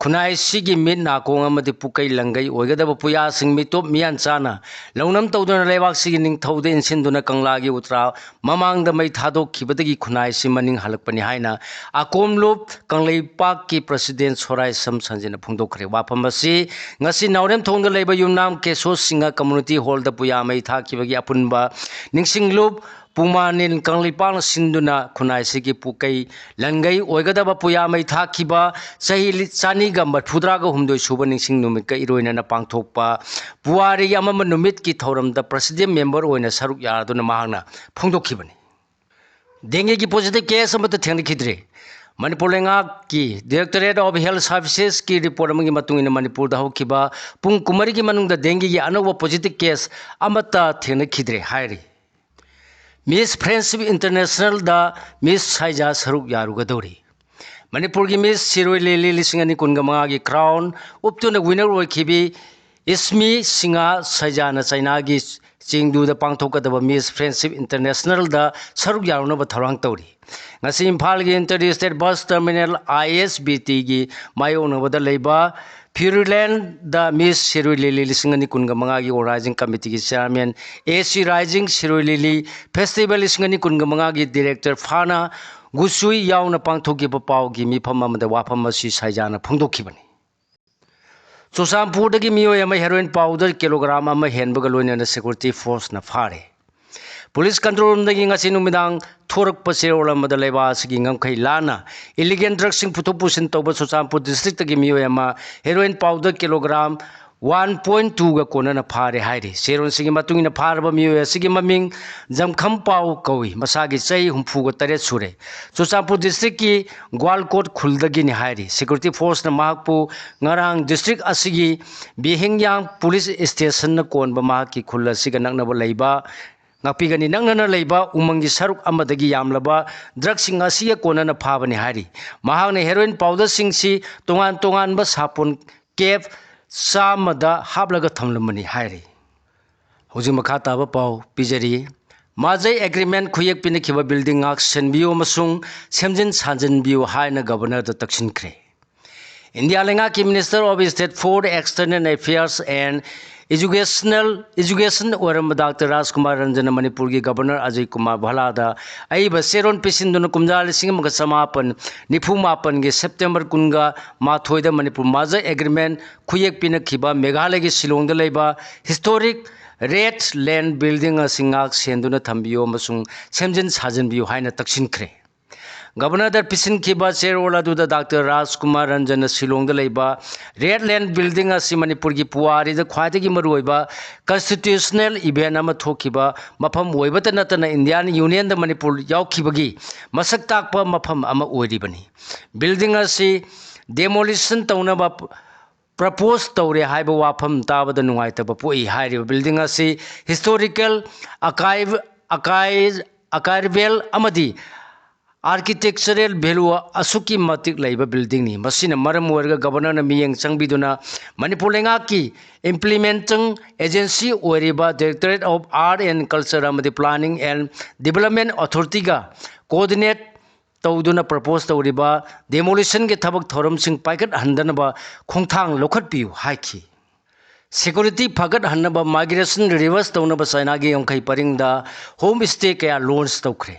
ꯈꯨꯟꯅꯥꯏꯁꯤꯒꯤ ꯃꯤꯠ ꯅꯥꯀꯣꯡ ꯑꯃꯗꯤ ꯄꯨꯀꯩ ꯂꯪꯒꯩ ꯑꯣꯏꯒꯗꯕ ꯄꯨꯌꯥꯁꯤꯡ ꯃꯤꯇꯣꯞ ꯃꯤꯌꯥꯟ ꯆꯥꯅ ꯂꯧꯅꯝ ꯇꯧꯗꯨꯅ ꯂꯩꯕꯥꯛꯁꯤꯒꯤ ꯅꯤꯡꯊꯧꯗ ꯏꯟꯁꯤꯟꯗꯨꯅ ꯀꯪꯂꯥꯒꯤ ꯎꯇ꯭ꯔꯥ ꯃꯃꯥꯡꯗ ꯃꯩ ꯊꯥꯗꯣꯛꯈꯤꯕꯗꯒꯤ ꯈꯨꯟꯅꯥꯏꯁꯤ ꯃꯅꯤꯡ ꯍꯜꯂꯛꯄꯅꯤ ꯍꯥꯏꯅ ꯑꯀꯣꯝꯂꯨꯞ ꯀꯪꯂꯩꯄꯥꯛꯀꯤ ꯄ꯭ꯔꯁꯤꯗꯦꯟ ꯁꯣꯔꯥꯏ ꯁꯝ ꯁꯟꯖꯤꯅ ꯐꯣꯡꯗꯣꯛꯈ꯭ꯔꯦ꯫ ꯋꯥꯐꯝ ꯑꯁꯤ ꯉꯁꯤ ꯅꯥꯎꯔꯦꯝꯊꯣꯡꯗ ꯂꯩꯕ ꯌꯨꯝꯅꯥꯝ ꯀꯦꯁꯣ ꯁꯤꯡꯍ ꯀꯝꯃꯨꯅꯤꯇꯤ ꯍꯣꯜꯗ ꯄꯨꯌꯥ ꯃꯩ ꯊꯥꯈꯤꯕꯒꯤ ꯑꯄꯨꯟꯕ ꯅꯤꯡꯁꯤꯡꯂꯨꯞ ꯄꯨꯃꯥꯅꯤꯟ ꯀꯪꯂꯩꯄꯥꯛꯅ ꯁꯤꯟꯗꯨꯅ ꯈꯨꯟꯅꯥꯏꯁꯤꯒꯤ ꯄꯨꯀꯩ ꯂꯪꯒꯩ ꯑꯣꯏꯒꯗꯕ ꯄꯨꯌꯥ ꯃꯩ ꯊꯥꯈꯤꯕ ꯆꯍꯤ ꯂꯤ-, ꯆꯅꯤꯒ ꯃꯔꯤꯐꯨꯇꯔꯥꯒ ꯍꯨꯝꯗꯣꯏ ꯁꯨꯕ ꯅꯤꯡꯁꯤꯡ ꯅꯨꯃꯤꯠꯀ ꯏꯔꯣꯏꯅꯅ ꯄꯥꯡꯊꯣꯛꯄ ꯄꯨꯋꯥꯔꯤꯒꯤ ꯑꯃꯝꯕ ꯅꯨꯃꯤꯠꯀꯤ ꯊꯧꯔꯝꯗ ꯄ꯭ꯔꯁꯤꯗꯦꯟ ꯃꯦꯝꯕꯔ ꯑꯣꯏꯅ ꯁꯔꯨꯛ ꯌꯥꯗꯨꯅ ꯃꯍꯥꯛꯅ ꯐꯣꯡꯗꯣꯛꯈꯤꯕꯅꯤ꯫ ꯗꯦꯡꯒꯤꯒꯤ ꯄꯣꯖꯤꯇꯤꯚ ꯀꯦꯁ ꯑꯃꯠꯇ ꯊꯦꯡꯅꯈꯤꯗ꯭ꯔꯤ꯫ ꯃꯅꯤꯄꯨꯔ ꯂꯩꯉꯥꯛꯀꯤ Directorate of Health Servicesꯀꯤ ꯔꯤꯄꯣꯔꯠ ꯑꯃꯒꯤ ꯃꯇꯨꯡ ꯏꯟꯅ ꯃꯅꯤꯄꯨꯔꯗ ꯍꯧꯈꯤꯕ ꯄꯨꯡ ꯀꯨꯟꯃꯔꯤꯒꯤ ꯃꯅꯨꯡꯗ ꯗꯦꯡꯒꯤꯒꯤ ꯑꯅꯧꯕ ꯄꯣꯖꯤꯇꯤꯚ ꯀꯦꯁ ꯑꯃꯠꯇ ꯊꯦꯡꯅꯈꯤꯗ꯭ꯔꯦ ꯍꯥꯏꯔꯤ꯫ ꯃꯤꯁ ꯐ꯭ꯔꯦꯟꯁꯤꯞ ꯏꯟꯇꯔꯅꯦꯁꯅꯦꯜꯗ ꯃꯤꯁ ꯁꯥꯏꯖꯥ ꯁꯔꯨꯛ ꯌꯥꯔꯨꯒꯗꯧꯔꯤ꯫ ꯃꯅꯤꯄꯨꯔꯒꯤ ꯃꯤꯁ ꯁꯤꯔꯣꯏ ꯂꯤꯂꯤ ꯂꯤꯁꯤꯡ ꯑꯅꯤ ꯀꯨꯟꯒ ꯃꯉꯥꯒꯤ ꯀ꯭ꯔꯥꯎꯟ ꯎꯞꯇꯨꯅ ꯋꯤꯅꯔ ꯑꯣꯏꯈꯤꯕꯤ ꯏꯁꯃꯤ ꯁꯤꯡꯍ ꯁꯥꯏꯖꯥꯅ ꯆꯩꯅꯥꯒꯤ ꯆꯦꯡꯗꯨꯗ ꯄꯥꯡꯊꯣꯛꯀꯗꯕ ꯃꯤꯁ ꯐ꯭ꯔꯦꯟꯁꯤꯞ ꯏꯟꯇꯔꯅꯦꯁꯅꯦꯜꯗ ꯁꯔꯨꯛ ꯌꯥꯔꯨꯅꯕ ꯊꯧꯔꯥꯡ ꯇꯧꯔꯤ꯫ ꯉꯁꯤ ꯏꯝꯐꯥꯜꯒꯤ ꯏꯟꯇꯔ ꯏꯁꯇꯦꯠ ꯕꯁ ꯇꯔꯃꯤꯅꯦꯜ ꯑꯥꯏ ꯑꯦꯁ ꯕꯤ ꯇꯤꯒꯤ ꯃꯥꯌꯣꯛꯅꯕꯗ ꯂꯩꯕ ꯐ꯭ꯌꯨꯔꯤꯂꯦꯟꯗ ꯃꯤꯁ ꯁꯤꯔꯣꯏ ꯂꯤꯂꯤ ꯂꯤꯁꯤꯡ ꯑꯅꯤ ꯀꯨꯟꯒ ꯃꯉꯥꯒꯤ ꯑꯣꯔꯒꯅꯥꯏꯖꯤꯡ ꯀꯃꯤꯇꯤꯒꯤ ꯆꯤꯌꯥꯔꯃꯦꯟ ꯑꯦ ꯁꯤ ꯔꯥꯏꯖꯤꯡ ꯁꯤꯔꯣꯏ ꯂꯤꯂꯤ ꯐꯦꯁꯇꯤꯚꯦꯜ ꯂꯤꯁꯤꯡ ꯑꯅꯤ ꯀꯨꯟꯒ ꯃꯉꯥꯒꯤ ꯗꯤꯔꯦꯛꯇꯔ ꯐꯥꯅ ꯒꯨꯁꯨꯏ ꯌꯥꯎꯅ ꯄꯥꯡꯊꯣꯛꯈꯤꯕ ꯄꯥꯎꯒꯤ ꯃꯤꯐꯝ ꯑꯃꯗ ꯋꯥꯐꯝ ꯑꯁꯤ ꯁꯥꯏꯖꯥꯅ ꯐꯣꯡꯗꯣꯛꯈꯤꯕꯅꯤ꯫ ꯆꯨꯔꯆꯥꯟꯄꯨꯔꯗꯒꯤ ꯃꯤꯑꯣꯏ ꯑꯃ ꯍꯦꯔꯣꯏꯟ ꯄꯥꯎꯗꯔ ꯀꯤꯂꯣꯒ꯭ꯔꯥꯝ ꯑꯃ ꯍꯦꯟꯕꯒ ꯂꯣꯏꯅꯅ ꯁꯦꯀ꯭ꯌꯨꯔꯤꯇꯤ ꯐꯣꯔꯁꯅ ꯐꯥꯔꯦ꯫ ꯄꯨꯂꯤꯁ ꯀꯟꯇ꯭ꯔꯣꯜ ꯔꯨꯝꯗꯒꯤ ꯉꯁꯤ ꯅꯨꯃꯤꯗꯥꯡ ꯊꯣꯔꯛꯄ ꯆꯦꯔꯣꯜ ꯑꯃꯗ ꯂꯩꯕꯥꯛ ꯑꯁꯤꯒꯤ ꯉꯝꯈꯩ ꯂꯥꯟꯅ ꯏꯂꯤꯒꯦꯜ ꯗ꯭ꯔꯒꯁꯤꯡ ꯄꯨꯊꯣꯛ ꯄꯨꯁꯤꯟ ꯇꯧꯕ ꯆꯨꯔꯆꯥꯟꯄꯨꯔ ꯗꯤꯁꯇ꯭ꯔꯤꯛꯇꯒꯤ ꯃꯤꯑꯣꯏ ꯑꯃ heroin powder kilogram one point ꯇꯨꯒ ꯀꯣꯟꯅꯅ ꯐꯥꯔꯦ ꯍꯥꯏꯔꯤ꯫ ꯆꯦꯔꯣꯜꯁꯤꯡꯒꯤ ꯃꯇꯨꯡ ꯏꯟꯅ ꯐꯥꯔꯕ ꯃꯤꯑꯣꯏ ꯑꯁꯤꯒꯤ ꯃꯃꯤꯡ ꯖꯝꯈꯝ ꯄꯥꯎ ꯀꯧꯏ꯫ ꯃꯁꯥꯒꯤ ꯆꯍꯤ ꯍꯨꯝꯐꯨꯒ ꯇꯔꯦꯠ ꯁꯨꯔꯦ꯫ ꯆꯨꯔꯆꯥꯟꯄꯨꯔ ꯗꯤꯁꯇ꯭ꯔꯤꯛꯀꯤ ꯒ꯭ꯋꯥꯜꯀꯣꯠ ꯈꯨꯜꯗꯒꯤꯅꯤ ꯍꯥꯏꯔꯤ꯫ ꯁꯦꯀ꯭ꯌꯨꯔꯤꯇꯤ ꯐꯣꯔꯁꯅ ꯃꯍꯥꯛꯄꯨ ꯉꯔꯥꯡ ꯗꯤꯁꯇ꯭ꯔꯤꯛ ꯑꯁꯤꯒꯤ ꯕꯤꯍꯤꯡꯌꯥꯡ ꯄꯨꯂꯤꯁ ꯁ꯭ꯇꯦꯁꯟꯅ ꯀꯣꯟꯕ ꯃꯍꯥꯛꯀꯤ ꯈꯨꯜ ꯑꯁꯤꯒ ꯅꯛꯅꯕ ꯂꯩꯕ ꯉꯥꯛꯄꯤꯒꯅꯤ꯫ ꯅꯛꯅꯅ ꯂꯩꯕ ꯎꯃꯪꯒꯤ ꯁꯔꯨꯛ ꯑꯃꯗꯒꯤ ꯌꯥꯝꯂꯕ ꯗ꯭ꯔꯒꯁꯤꯡ ꯑꯁꯤꯒ ꯀꯣꯟꯅꯅ ꯐꯥꯕꯅꯤ ꯍꯥꯏꯔꯤ꯫ ꯃꯍꯥꯛꯅ ꯍꯦꯔꯣꯏꯟ ꯄꯥꯎꯗꯔꯁꯤꯡꯁꯤ ꯇꯣꯉꯥꯟ ꯇꯣꯉꯥꯟꯕ ꯁꯥꯄꯣꯟ ꯀꯦꯞ ꯆꯥꯝꯃꯗ ꯍꯥꯞꯂꯒ ꯊꯝꯂꯝꯕꯅꯤ ꯍꯥꯏꯔꯤ꯫ ꯍꯧꯖꯤꯛ ꯃꯈꯥ ꯇꯥꯕ ꯄꯥꯎ ꯄꯤꯖꯔꯤ꯫ ꯃꯥꯖꯩ ꯑꯦꯒ꯭ꯔꯤꯃꯦꯟ ꯈꯨꯌꯦꯛ ꯄꯤꯅꯈꯤꯕ ꯕꯤꯜꯗꯤꯡ ꯉꯥꯛ ꯁꯦꯟꯕꯤꯌꯨ ꯑꯃꯁꯨꯡ ꯁꯦꯝꯖꯤꯟ ꯁꯥꯖꯤꯟꯕꯤꯌꯨ ꯍꯥꯏꯅ ꯒꯕꯔꯅꯔꯗ ꯇꯛꯁꯤꯟꯈ꯭ꯔꯦ꯫ ꯏꯟꯗꯤꯌꯥ ꯂꯩꯉꯥꯛꯀꯤ Minister of State for External Affairs and Educational Education ꯑꯣꯏꯔꯝꯕ ꯗꯥꯛꯇꯔ ꯔꯥꯖꯀꯨꯃꯥꯔ ꯔꯟꯖꯟꯅ ꯃꯅꯤꯄꯨꯔꯒꯤ ꯒꯕꯔꯅꯔ ꯑꯖꯌ ꯀꯨꯃꯥꯔ ꯚꯜꯂꯥꯗ ꯑꯏꯕ ꯆꯦꯔꯣꯜ ꯄꯤꯁꯤꯟꯗꯨꯅ ꯀꯨꯝꯖꯥ ꯂꯤꯁꯤꯡ ꯑꯃꯒ ꯆꯃꯥꯄꯟ ꯅꯤꯐꯨ ꯃꯥꯄꯟꯒꯤ ꯁꯦꯞꯇꯦꯝꯕꯔ ꯀꯨꯟꯒ ꯃꯥꯊꯣꯏꯗ ꯃꯅꯤꯄꯨꯔ ꯃꯥꯖꯩ ꯑꯦꯒ꯭ꯔꯤꯃꯦꯟ ꯈꯨꯌꯦꯛ ꯄꯤꯅꯈꯤꯕ ꯃꯦꯘꯥꯂꯌꯒꯤ ꯁꯤꯂꯣꯡꯗ ꯂꯩꯕ ꯍꯤꯁꯇꯣꯔꯤꯛ ꯔꯦꯠ ꯂꯦꯟ ꯕꯤꯜꯗꯤꯡ ꯑꯁꯤ ꯉꯥꯛ ꯁꯦꯟꯗꯨꯅ ꯊꯝꯕꯤꯌꯨ ꯑꯃꯁꯨꯡ ꯁꯦꯝꯖꯤꯟ ꯁꯥꯖꯤꯟꯕꯤꯌꯨ ꯍꯥꯏꯅ ꯇꯛꯁꯤꯟꯈ꯭ꯔꯦ꯫ ꯒꯕꯔꯅꯔꯗ ꯄꯤꯁꯤꯟꯈꯤꯕ ꯆꯦꯔꯣꯜ ꯑꯗꯨꯗ ꯗꯥꯛꯇꯔ ꯔꯥꯖꯀꯨꯃꯥꯔ ꯔꯟꯖꯟꯅ ꯁꯤꯂꯣꯡꯗ ꯂꯩꯕ ꯔꯦꯠ ꯂꯦꯟ ꯕꯤꯜꯗꯤꯡ ꯑꯁꯤ ꯃꯅꯤꯄꯨꯔꯒꯤ ꯄꯨꯋꯥꯔꯤꯗ ꯈ꯭ꯋꯥꯏꯗꯒꯤ ꯃꯔꯨꯑꯣꯏꯕ ꯀꯟꯁꯇꯤꯇ꯭ꯌꯨꯁꯅꯦꯜ ꯏꯚꯦꯟ ꯑꯃ ꯊꯣꯛꯈꯤꯕ ꯃꯐꯝ ꯑꯣꯏꯕꯇ ꯅꯠꯇꯅ ꯏꯟꯗꯤꯌꯥꯟ ꯌꯨꯅꯤꯌꯟꯗ ꯃꯅꯤꯄꯨꯔ ꯌꯥꯎꯈꯤꯕꯒꯤ ꯃꯁꯛ ꯇꯥꯛꯄ ꯃꯐꯝ ꯑꯃ ꯑꯣꯏꯔꯤꯕꯅꯤ꯫ ꯕꯤꯜꯗꯤꯡ ꯑꯁꯤ ꯗꯦꯃꯣꯂꯤꯁꯟ ꯇꯧꯅꯕ ꯄ꯭ꯔꯄꯣꯁ ꯇꯧꯔꯦ ꯍꯥꯏꯕ ꯋꯥꯐꯝ ꯇꯥꯕꯗ ꯅꯨꯡꯉꯥꯏꯇꯕ ꯄꯣꯛꯏ꯫ ꯍꯥꯏꯔꯤꯕ ꯕꯤꯜꯗꯤꯡ ꯑꯁꯤ ꯍꯤꯁꯇꯣꯔꯤꯀꯦꯜ ꯑꯀꯥꯏ-, ꯑꯀꯥꯏ-, ꯑꯀꯥꯏꯔꯕꯦꯜ ꯑꯃꯗꯤ ꯑꯥꯔꯀꯤꯇꯦꯛꯆꯔꯦꯜ ꯚꯦꯂꯨ ꯑꯁꯨꯛꯀꯤ ꯃꯇꯤꯛ ꯂꯩꯕ ꯕꯤꯜꯗꯤꯡꯅꯤ꯫ ꯃꯁꯤꯅ ꯃꯔꯝ ꯑꯣꯏꯔꯒ ꯒꯕꯔꯅꯔꯅ ꯃꯤꯠꯌꯦꯡ ꯆꯪꯕꯤꯗꯨꯅ ꯃꯅꯤꯄꯨꯔ ꯂꯩꯉꯥꯛꯀꯤ ꯏꯝꯄ꯭ꯂꯤꯃꯦꯟꯇꯤꯡ ꯑꯦꯖꯦꯟꯁꯤ ꯑꯣꯏꯔꯤꯕ Directorate of Art and Culture ꯑꯃꯗꯤ Planning and Development Authorityꯒ coordinate ꯇꯧꯗꯨꯅ ꯄ꯭ꯔꯄꯣꯁ ꯇꯧꯔꯤꯕ ꯗꯦꯃꯣꯂꯤꯁꯟꯒꯤ ꯊꯕꯛ ꯊꯧꯔꯝꯁꯤꯡ ꯄꯥꯏꯈꯠꯍꯟꯗꯅꯕ ꯈꯣꯡꯊꯥꯡ ꯂꯧꯈꯠꯄꯤꯌꯨ ꯍꯥꯏꯈꯤ꯫ ꯁꯦꯀ꯭ꯌꯨꯔꯤꯇꯤ ꯐꯒꯠꯍꯟꯅꯕ ꯃꯥꯏꯒ꯭ꯔꯦꯁꯟ ꯔꯤꯚꯔꯁ ꯇꯧꯅꯕ ꯆꯥꯏꯅꯥꯒꯤ ꯉꯝꯈꯩ ꯄꯔꯤꯡꯗ ꯍꯣꯝ ꯁ꯭ꯇꯦ ꯀꯌꯥ ꯂꯣꯟꯆ ꯇꯧꯈ꯭ꯔꯦ꯫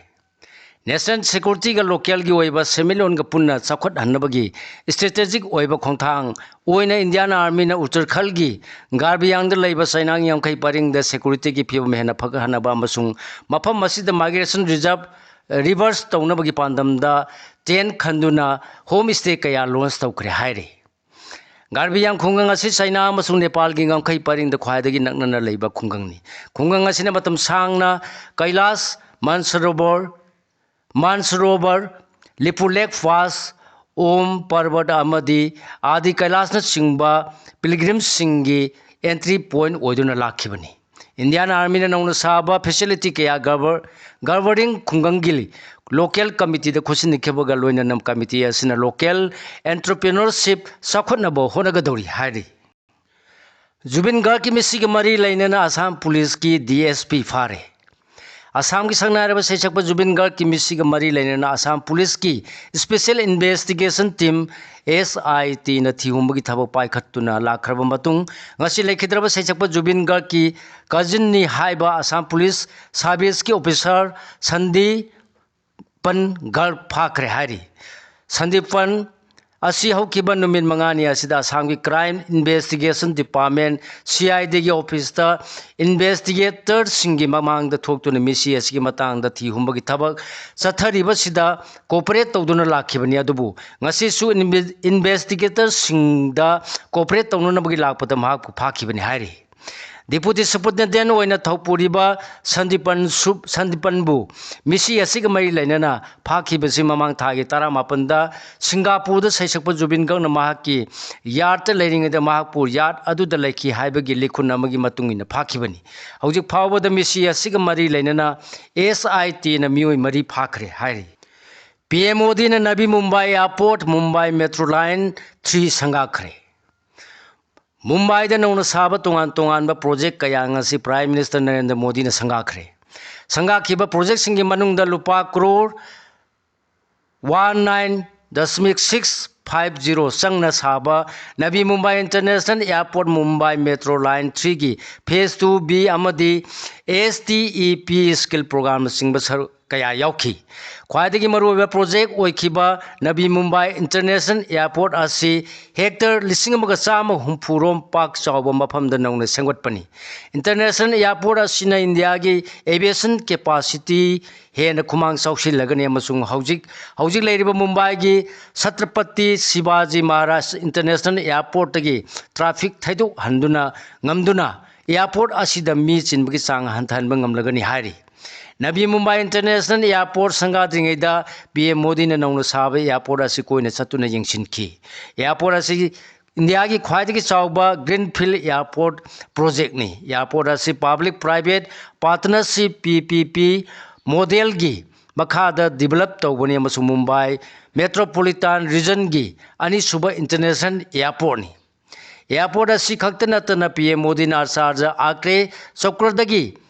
ꯅꯦꯁꯅꯦꯜ ꯁꯦꯀ꯭ꯌꯨꯔꯤꯇꯤꯒ ꯂꯣꯀꯦꯜꯒꯤ ꯑꯣꯏꯕ ꯁꯦꯟꯃꯤꯠꯂꯣꯟꯒ ꯄꯨꯟꯅ ꯆꯥꯎꯈꯠꯍꯟꯅꯕꯒꯤ ꯁ꯭ꯇ꯭ꯔꯦꯇꯦꯖꯤꯛ ꯑꯣꯏꯕ ꯈꯣꯡꯊꯥꯡ ꯑꯣꯏꯅ ꯏꯟꯗꯤꯌꯥꯟ ꯑꯥꯔꯃꯤꯅ ꯎꯠꯇꯔꯈꯜꯒꯤ ꯒꯥꯔꯕꯤꯌꯥꯡꯗ ꯂꯩꯕ ꯆꯥꯏꯅꯥꯒꯤ ꯉꯝꯈꯩ ꯄꯔꯤꯡꯗ ꯁꯦꯀ꯭ꯌꯨꯔꯤꯇꯤꯒꯤ ꯐꯤꯕꯝ ꯍꯦꯟꯅ ꯐꯒꯠꯍꯟꯅꯕ ꯑꯃꯁꯨꯡ ꯃꯐꯝ ꯑꯁꯤꯗ ꯃꯥꯏꯒ꯭ꯔꯦꯁꯟ ꯔꯤꯖꯔꯕ ꯔꯤꯚꯔꯁ ꯇꯧꯅꯕꯒꯤ ꯄꯥꯟꯗꯝꯗ ꯇꯦꯟ ꯈꯟꯗꯨꯅ ꯍꯣꯝ ꯁ꯭ꯇꯦ ꯀꯌꯥ ꯂꯣꯟꯆ ꯇꯧꯈ꯭ꯔꯦ ꯍꯥꯏꯔꯤ꯫ ꯒꯥꯔꯕꯤ ꯍꯤꯌꯥꯡ ꯈꯨꯡꯒꯪ ꯑꯁꯤ ꯆꯩꯅꯥ ꯑꯃꯁꯨꯡ ꯅꯦꯄꯥꯜꯒꯤ ꯉꯝꯈꯩ ꯄꯔꯤꯡꯗ ꯈ꯭ꯋꯥꯏꯗꯒꯤ ꯅꯛꯅꯅ ꯂꯩꯕ ꯈꯨꯡꯒꯪꯅꯤ꯫ ꯈꯨꯡꯒꯪ ꯑꯁꯤꯅ ꯃꯇꯝ ꯁꯥꯡꯅ ꯀꯩꯂꯥꯁ, ꯃꯥꯟꯁꯔꯣꯕꯔ, ꯃꯥꯟꯁꯔꯣꯕꯔ, ꯂꯤꯄꯨ ꯂꯦꯛ ꯄꯥꯁ, ꯑꯣꯝ ꯄꯔꯕꯠ ꯑꯃꯗꯤ ꯑꯥꯗꯤ ꯀꯩꯂꯥꯁꯅꯆꯤꯡꯕ ꯄꯤꯜꯒ꯭ꯔꯤꯝꯁꯤꯡꯒꯤ ꯑꯦꯟꯇ꯭ꯔꯤ ꯄꯣꯏꯟ ꯑꯣꯏꯗꯨꯅ ꯂꯥꯛꯈꯤꯕꯅꯤ꯫ ꯏꯟꯗꯤꯌꯥꯟ ꯑꯥꯔꯃꯤꯅ ꯅꯧꯅ ꯁꯥꯕ ꯐꯦꯁꯤꯂꯤꯇꯤ ꯀꯌꯥ ꯒꯕꯔ-, ꯒꯕꯔꯅꯤꯡ ꯈꯨꯡꯒꯪꯒꯤ ꯂꯣꯀꯦꯜ ꯀꯃꯤꯇꯤꯗ ꯈꯨꯠꯁꯤꯟꯅꯈꯤꯕꯒ ꯂꯣꯏꯅꯅ ꯀꯃꯤꯇꯤ ꯑꯁꯤꯅ ꯂꯣꯀꯦꯜ ꯑꯦꯟꯇꯔꯄ꯭ꯔꯤꯅꯔꯁꯤꯞ ꯆꯥꯎꯈꯠꯅꯕ ꯍꯣꯠꯅꯒꯗꯧꯔꯤ ꯍꯥꯏꯔꯤ꯫ ꯖꯨꯕꯤꯟ ꯒꯥꯔꯒꯀꯤ ꯃꯤꯁꯤꯒ ꯃꯔꯤ ꯂꯩꯅꯅ ꯑꯁꯥꯝ ꯄꯨꯂꯤꯁꯀꯤ ꯗꯤ ꯑꯦꯁ ꯄꯤ ꯐꯥꯔꯦ꯫ ꯑꯁꯥꯝꯒꯤ ꯁꯛꯅꯥꯏꯔꯕ ꯁꯩꯁꯛꯄ ꯖꯨꯕꯤꯟ ꯒꯥꯔꯒꯀꯤ ꯃꯤꯁꯤꯒ ꯃꯔꯤ ꯂꯩꯅꯅ ꯑꯁꯥꯝ ꯄꯨꯂꯤꯁꯀꯤ ꯁ꯭ꯄꯦꯁꯦꯜ ꯏꯟꯚꯦꯁꯇꯤꯒꯦꯁꯟ ꯇꯤꯝ, ꯑꯦꯁ ꯑꯥꯏ ꯇꯤꯅ ꯊꯤꯍꯨꯝꯕꯒꯤ ꯊꯕꯛ ꯄꯥꯏꯈꯠꯇꯨꯅ ꯂꯥꯛꯈ꯭ꯔꯕ ꯃꯇꯨꯡ, ꯉꯁꯤ ꯂꯩꯈꯤꯗ꯭ꯔꯕ ꯁꯩꯁꯛꯄ ꯖꯨꯕꯤꯟ ꯒꯥꯔꯒꯀꯤ ꯀꯖꯤꯟꯅꯤ ꯍꯥꯏꯕ ꯑꯁꯥꯝ ꯄꯨꯂꯤꯁ ꯁꯥꯔꯚꯤꯁꯀꯤ ꯑꯣꯐꯤꯁꯥꯔ ꯁꯟꯗꯤꯄꯟ ꯒꯥꯔꯒ ꯐꯥꯈ꯭ꯔꯦ ꯍꯥꯏꯔꯤ꯫ ꯁꯟꯗꯤꯄꯟ ꯑꯁꯤ ꯍꯧꯈꯤꯕ ꯅꯨꯃꯤꯠ ꯃꯉꯥꯅꯤ ꯑꯁꯤꯗ ꯑꯁꯥꯝꯒꯤ crime investigation department, C I ꯗꯤꯒꯤ ꯑꯣꯐꯤꯁꯇ ꯏꯟꯚꯦꯁꯇꯤꯒꯦꯇꯔꯁꯤꯡꯒꯤ ꯃꯃꯥꯡꯗ ꯊꯣꯛꯇꯨꯅ ꯃꯤꯁꯤ ꯑꯁꯤꯒꯤ ꯃꯇꯥꯡꯗ ꯊꯤ ꯍꯨꯝꯕꯒꯤ ꯊꯕꯛ ꯆꯠꯊꯔꯤꯕꯁꯤꯗ ꯀꯣꯑꯣꯄꯔꯦꯠ ꯇꯧꯗꯨꯅ ꯂꯥꯛꯈꯤꯕꯅꯤ꯫ ꯑꯗꯨꯕꯨ ꯉꯁꯤꯁꯨ ꯏꯟꯚꯦ-, ꯏꯟꯚꯦꯁꯇꯤꯒꯦꯇꯔꯁꯤꯡꯗ ꯀꯣꯑꯣꯄꯔꯦꯠ ꯇꯧꯅꯅꯕꯒꯤ ꯂꯥꯛꯄꯗ ꯃꯍꯥꯛꯄꯨ ꯐꯥꯈꯤꯕꯅꯤ ꯍꯥꯏꯔꯤ꯫ ꯗꯤꯄꯨꯇꯤ ꯁꯨꯄꯔꯤꯟꯇꯦꯟꯗꯦꯟ ꯑꯣꯏꯅ ꯊꯧꯄꯨꯔꯤꯕ ꯁꯟꯗꯤꯄꯟ ꯁꯨ-, ꯁꯟꯗꯤꯄꯟꯕꯨ ꯃꯤꯁꯤ ꯑꯁꯤꯒ ꯃꯔꯤ ꯂꯩꯅꯅ ꯐꯥꯈꯤꯕꯁꯤ ꯃꯃꯥꯡ ꯊꯥꯒꯤ ꯇꯔꯥꯃꯥꯄꯟꯗ ꯁꯤꯡꯒꯥꯄꯨꯔꯗ ꯁꯩꯁꯛꯄ ꯖꯨꯕꯤꯟ ꯒꯥꯔꯒꯅ ꯃꯍꯥꯛꯀꯤ ꯌꯥꯔꯠꯇ ꯂꯩꯔꯤꯉꯩꯗ ꯃꯍꯥꯛꯄꯨ ꯌꯥꯔꯠ ꯑꯗꯨꯗ ꯂꯩꯈꯤ ꯍꯥꯏꯕꯒꯤ ꯂꯤꯈꯨꯟ ꯑꯃꯒꯤ ꯃꯇꯨꯡ ꯏꯟꯅ ꯐꯥꯈꯤꯕꯅꯤ꯫ ꯍꯧꯖꯤꯛ ꯐꯥꯎꯕꯗ ꯃꯤꯁꯤ ꯑꯁꯤꯒ ꯃꯔꯤ ꯂꯩꯅꯅ ꯑꯦꯁ ꯑꯥꯏ ꯇꯤꯅ ꯃꯤꯑꯣꯏ ꯃꯔꯤ ꯐꯥꯈ꯭ꯔꯦ ꯍꯥꯏꯔꯤ꯫ ꯄꯤ ꯑꯦꯝ ꯃꯣꯗꯤꯅ Navi Mumbai airport, Mumbai metro line three ꯁꯪꯒꯥꯈ꯭ꯔꯦ꯫ ꯃꯨꯝꯕꯥꯏꯗ ꯅꯧꯅ ꯁꯥꯕ ꯇꯣꯉꯥꯟ ꯇꯣꯉꯥꯟꯕ ꯄ꯭ꯔꯣꯖꯦꯛ ꯀꯌꯥ ꯉꯁꯤ ꯄ꯭ꯔꯥꯏꯝ ꯃꯤꯅꯤꯁꯇꯔ ꯅꯔꯦꯟꯗ꯭ꯔ ꯃꯣꯗꯤꯅ ꯁꯪꯒꯥꯈ꯭ꯔꯦ꯫ ꯁꯪꯒꯥꯈꯤꯕ ꯄ꯭ꯔꯣꯖꯦꯛꯁꯤꯡꯒꯤ ꯃꯅꯨꯡꯗ ꯂꯨꯄꯥ ꯀ꯭ꯔꯣꯔ ꯋꯥꯟ ꯅꯥꯏꯟ ꯗꯁꯃꯤꯛ ꯁꯤꯛꯁ ꯐꯥꯏꯚ ꯖꯤꯔꯣ ꯆꯪꯅ ꯁꯥꯕ Navi Mumbai international airport, Mumbai metro line ꯊ꯭ꯔꯤꯒꯤ ꯐꯦꯁ ꯇꯨ ꯕꯤ ꯑꯃꯗꯤ S T E P skill ꯄ꯭ꯔꯣꯒ꯭ꯔꯥꯝꯅꯆꯤꯡꯕ ꯁꯔꯨꯛ ꯀꯌꯥ ꯌꯥꯎꯈꯤ꯫ ꯈ꯭ꯋꯥꯏꯗꯒꯤ ꯃꯔꯨꯑꯣꯏꯕ ꯄ꯭ꯔꯣꯖꯦꯛ ꯑꯣꯏꯈꯤꯕ ꯅꯕꯤ ꯃꯨꯝꯕꯥꯏ ꯏꯟꯇꯔꯅꯦꯁꯅꯦꯜ ꯑꯦꯌꯥꯔꯄꯣꯔꯠ ꯑꯁꯤ ꯍꯦꯛꯇꯔ ꯂꯤꯁꯤꯡ ꯑꯃꯒ ꯆꯥꯝꯃ ꯍꯨꯝꯐꯨ ꯔꯣꯝ ꯄꯥꯛ ꯆꯥꯎꯕ ꯃꯐꯝꯗ ꯅꯧꯅ ꯁꯦꯝꯒꯠꯄꯅꯤ꯫ ꯏꯟꯇꯔꯅꯦꯁꯅꯦꯜ ꯑꯦꯌꯥꯔꯄꯣꯔꯠ ꯑꯁꯤꯅ ꯏꯟꯗꯤꯌꯥꯒꯤ ꯑꯦꯚꯤꯌꯦꯁꯟ ꯀꯦꯄꯥꯁꯤꯇꯤ ꯍꯦꯟꯅ ꯈꯨꯃꯥꯡ ꯆꯥꯎꯁꯤꯜꯂꯒꯅꯤ ꯑꯃꯁꯨꯡ ꯍꯧꯖꯤꯛ, ꯍꯧꯖꯤꯛ ꯂꯩꯔꯤꯕ ꯃꯨꯝꯕꯥꯏꯒꯤ ꯁꯇ꯭ꯔꯄꯇꯤ ꯁꯤꯕꯥꯖꯤ ꯃꯍꯥꯔꯥꯖ ꯏꯟꯇꯔꯅꯦꯁꯅꯦꯜ ꯑꯦꯌꯥꯔꯄꯣꯔꯠꯇꯒꯤ ꯇ꯭ꯔꯥꯐꯤꯛ ꯊꯩꯗꯣꯛꯍꯟꯗꯨꯅ ꯉꯝꯗꯨꯅ ꯑꯦꯌꯥꯔꯄꯣꯔꯠ ꯑꯁꯤꯗ ꯃꯤ ꯆꯤꯟꯕꯒꯤ ꯆꯥꯡ ꯍꯟꯊꯍꯟꯕ ꯉꯝꯂꯒꯅꯤ ꯍꯥꯏꯔꯤ꯫ ꯅꯕꯤ ꯃꯨꯝꯕꯥꯏ ꯏꯟꯇꯔꯅꯦꯁꯅꯦꯜ ꯑꯦꯌꯥꯔꯄꯣꯔꯠ ꯁꯪꯒꯥꯗ꯭ꯔꯤꯉꯩꯗ ꯄꯤ ꯑꯦꯝ ꯃꯣꯗꯤꯅ ꯅꯧꯅ ꯁꯥꯕ ꯑꯦꯌꯥꯔꯄꯣꯔꯠ ꯑꯁꯤ ꯀꯣꯏꯅ ꯆꯠꯇꯨꯅ ꯌꯦꯡꯁꯤꯟꯈꯤ꯫ ꯑꯦꯌꯥꯔꯄꯣꯔꯠ ꯑꯁꯤ ꯏꯟꯗꯤꯌꯥꯒꯤ ꯈ꯭ꯋꯥꯏꯗꯒꯤ ꯆꯥꯎꯕ ꯒ꯭ꯔꯤꯟꯐꯤꯜꯗ ꯑꯦꯌꯥꯔꯄꯣꯔꯠ ꯄ꯭ꯔꯣꯖꯦꯛꯅꯤ꯫ ꯑꯦꯌꯥꯔꯄꯣꯔꯠ ꯑꯁꯤ ꯄꯕ꯭ꯂꯤꯛ ꯄ꯭ꯔꯥꯏꯚꯦꯠ ꯄꯥꯔꯠꯅꯔꯁꯤꯞ, ꯄꯤ ꯄꯤ ꯄꯤ, ꯃꯣꯗꯦꯜꯒꯤ ꯃꯈꯥꯗ ꯗꯤꯕꯦꯂꯞ ꯇꯧꯕꯅꯤ ꯑꯃꯁꯨꯡ ꯃꯨꯝꯕꯥꯏ ꯃꯦꯇ꯭ꯔꯣꯄꯣꯂꯤꯇꯥꯟ ꯔꯤꯖꯟꯒꯤ ꯑꯅꯤꯁꯨꯕ ꯏꯟꯇꯔꯅꯦꯁꯅꯦꯜ ꯑꯦꯌꯥꯔꯄꯣꯔꯠꯅꯤ꯫ ꯑꯦꯌꯥꯔꯄꯣꯔꯠ ꯑꯁꯤ ꯈꯛꯇ ꯅꯠꯇꯅ ꯄꯤ ꯑꯦꯝ ꯃꯣꯗꯤꯅ ꯑꯆꯥꯔꯖ ꯑꯀ꯭ꯔꯦ ꯆꯧꯀ꯭ꯔꯗꯒꯤ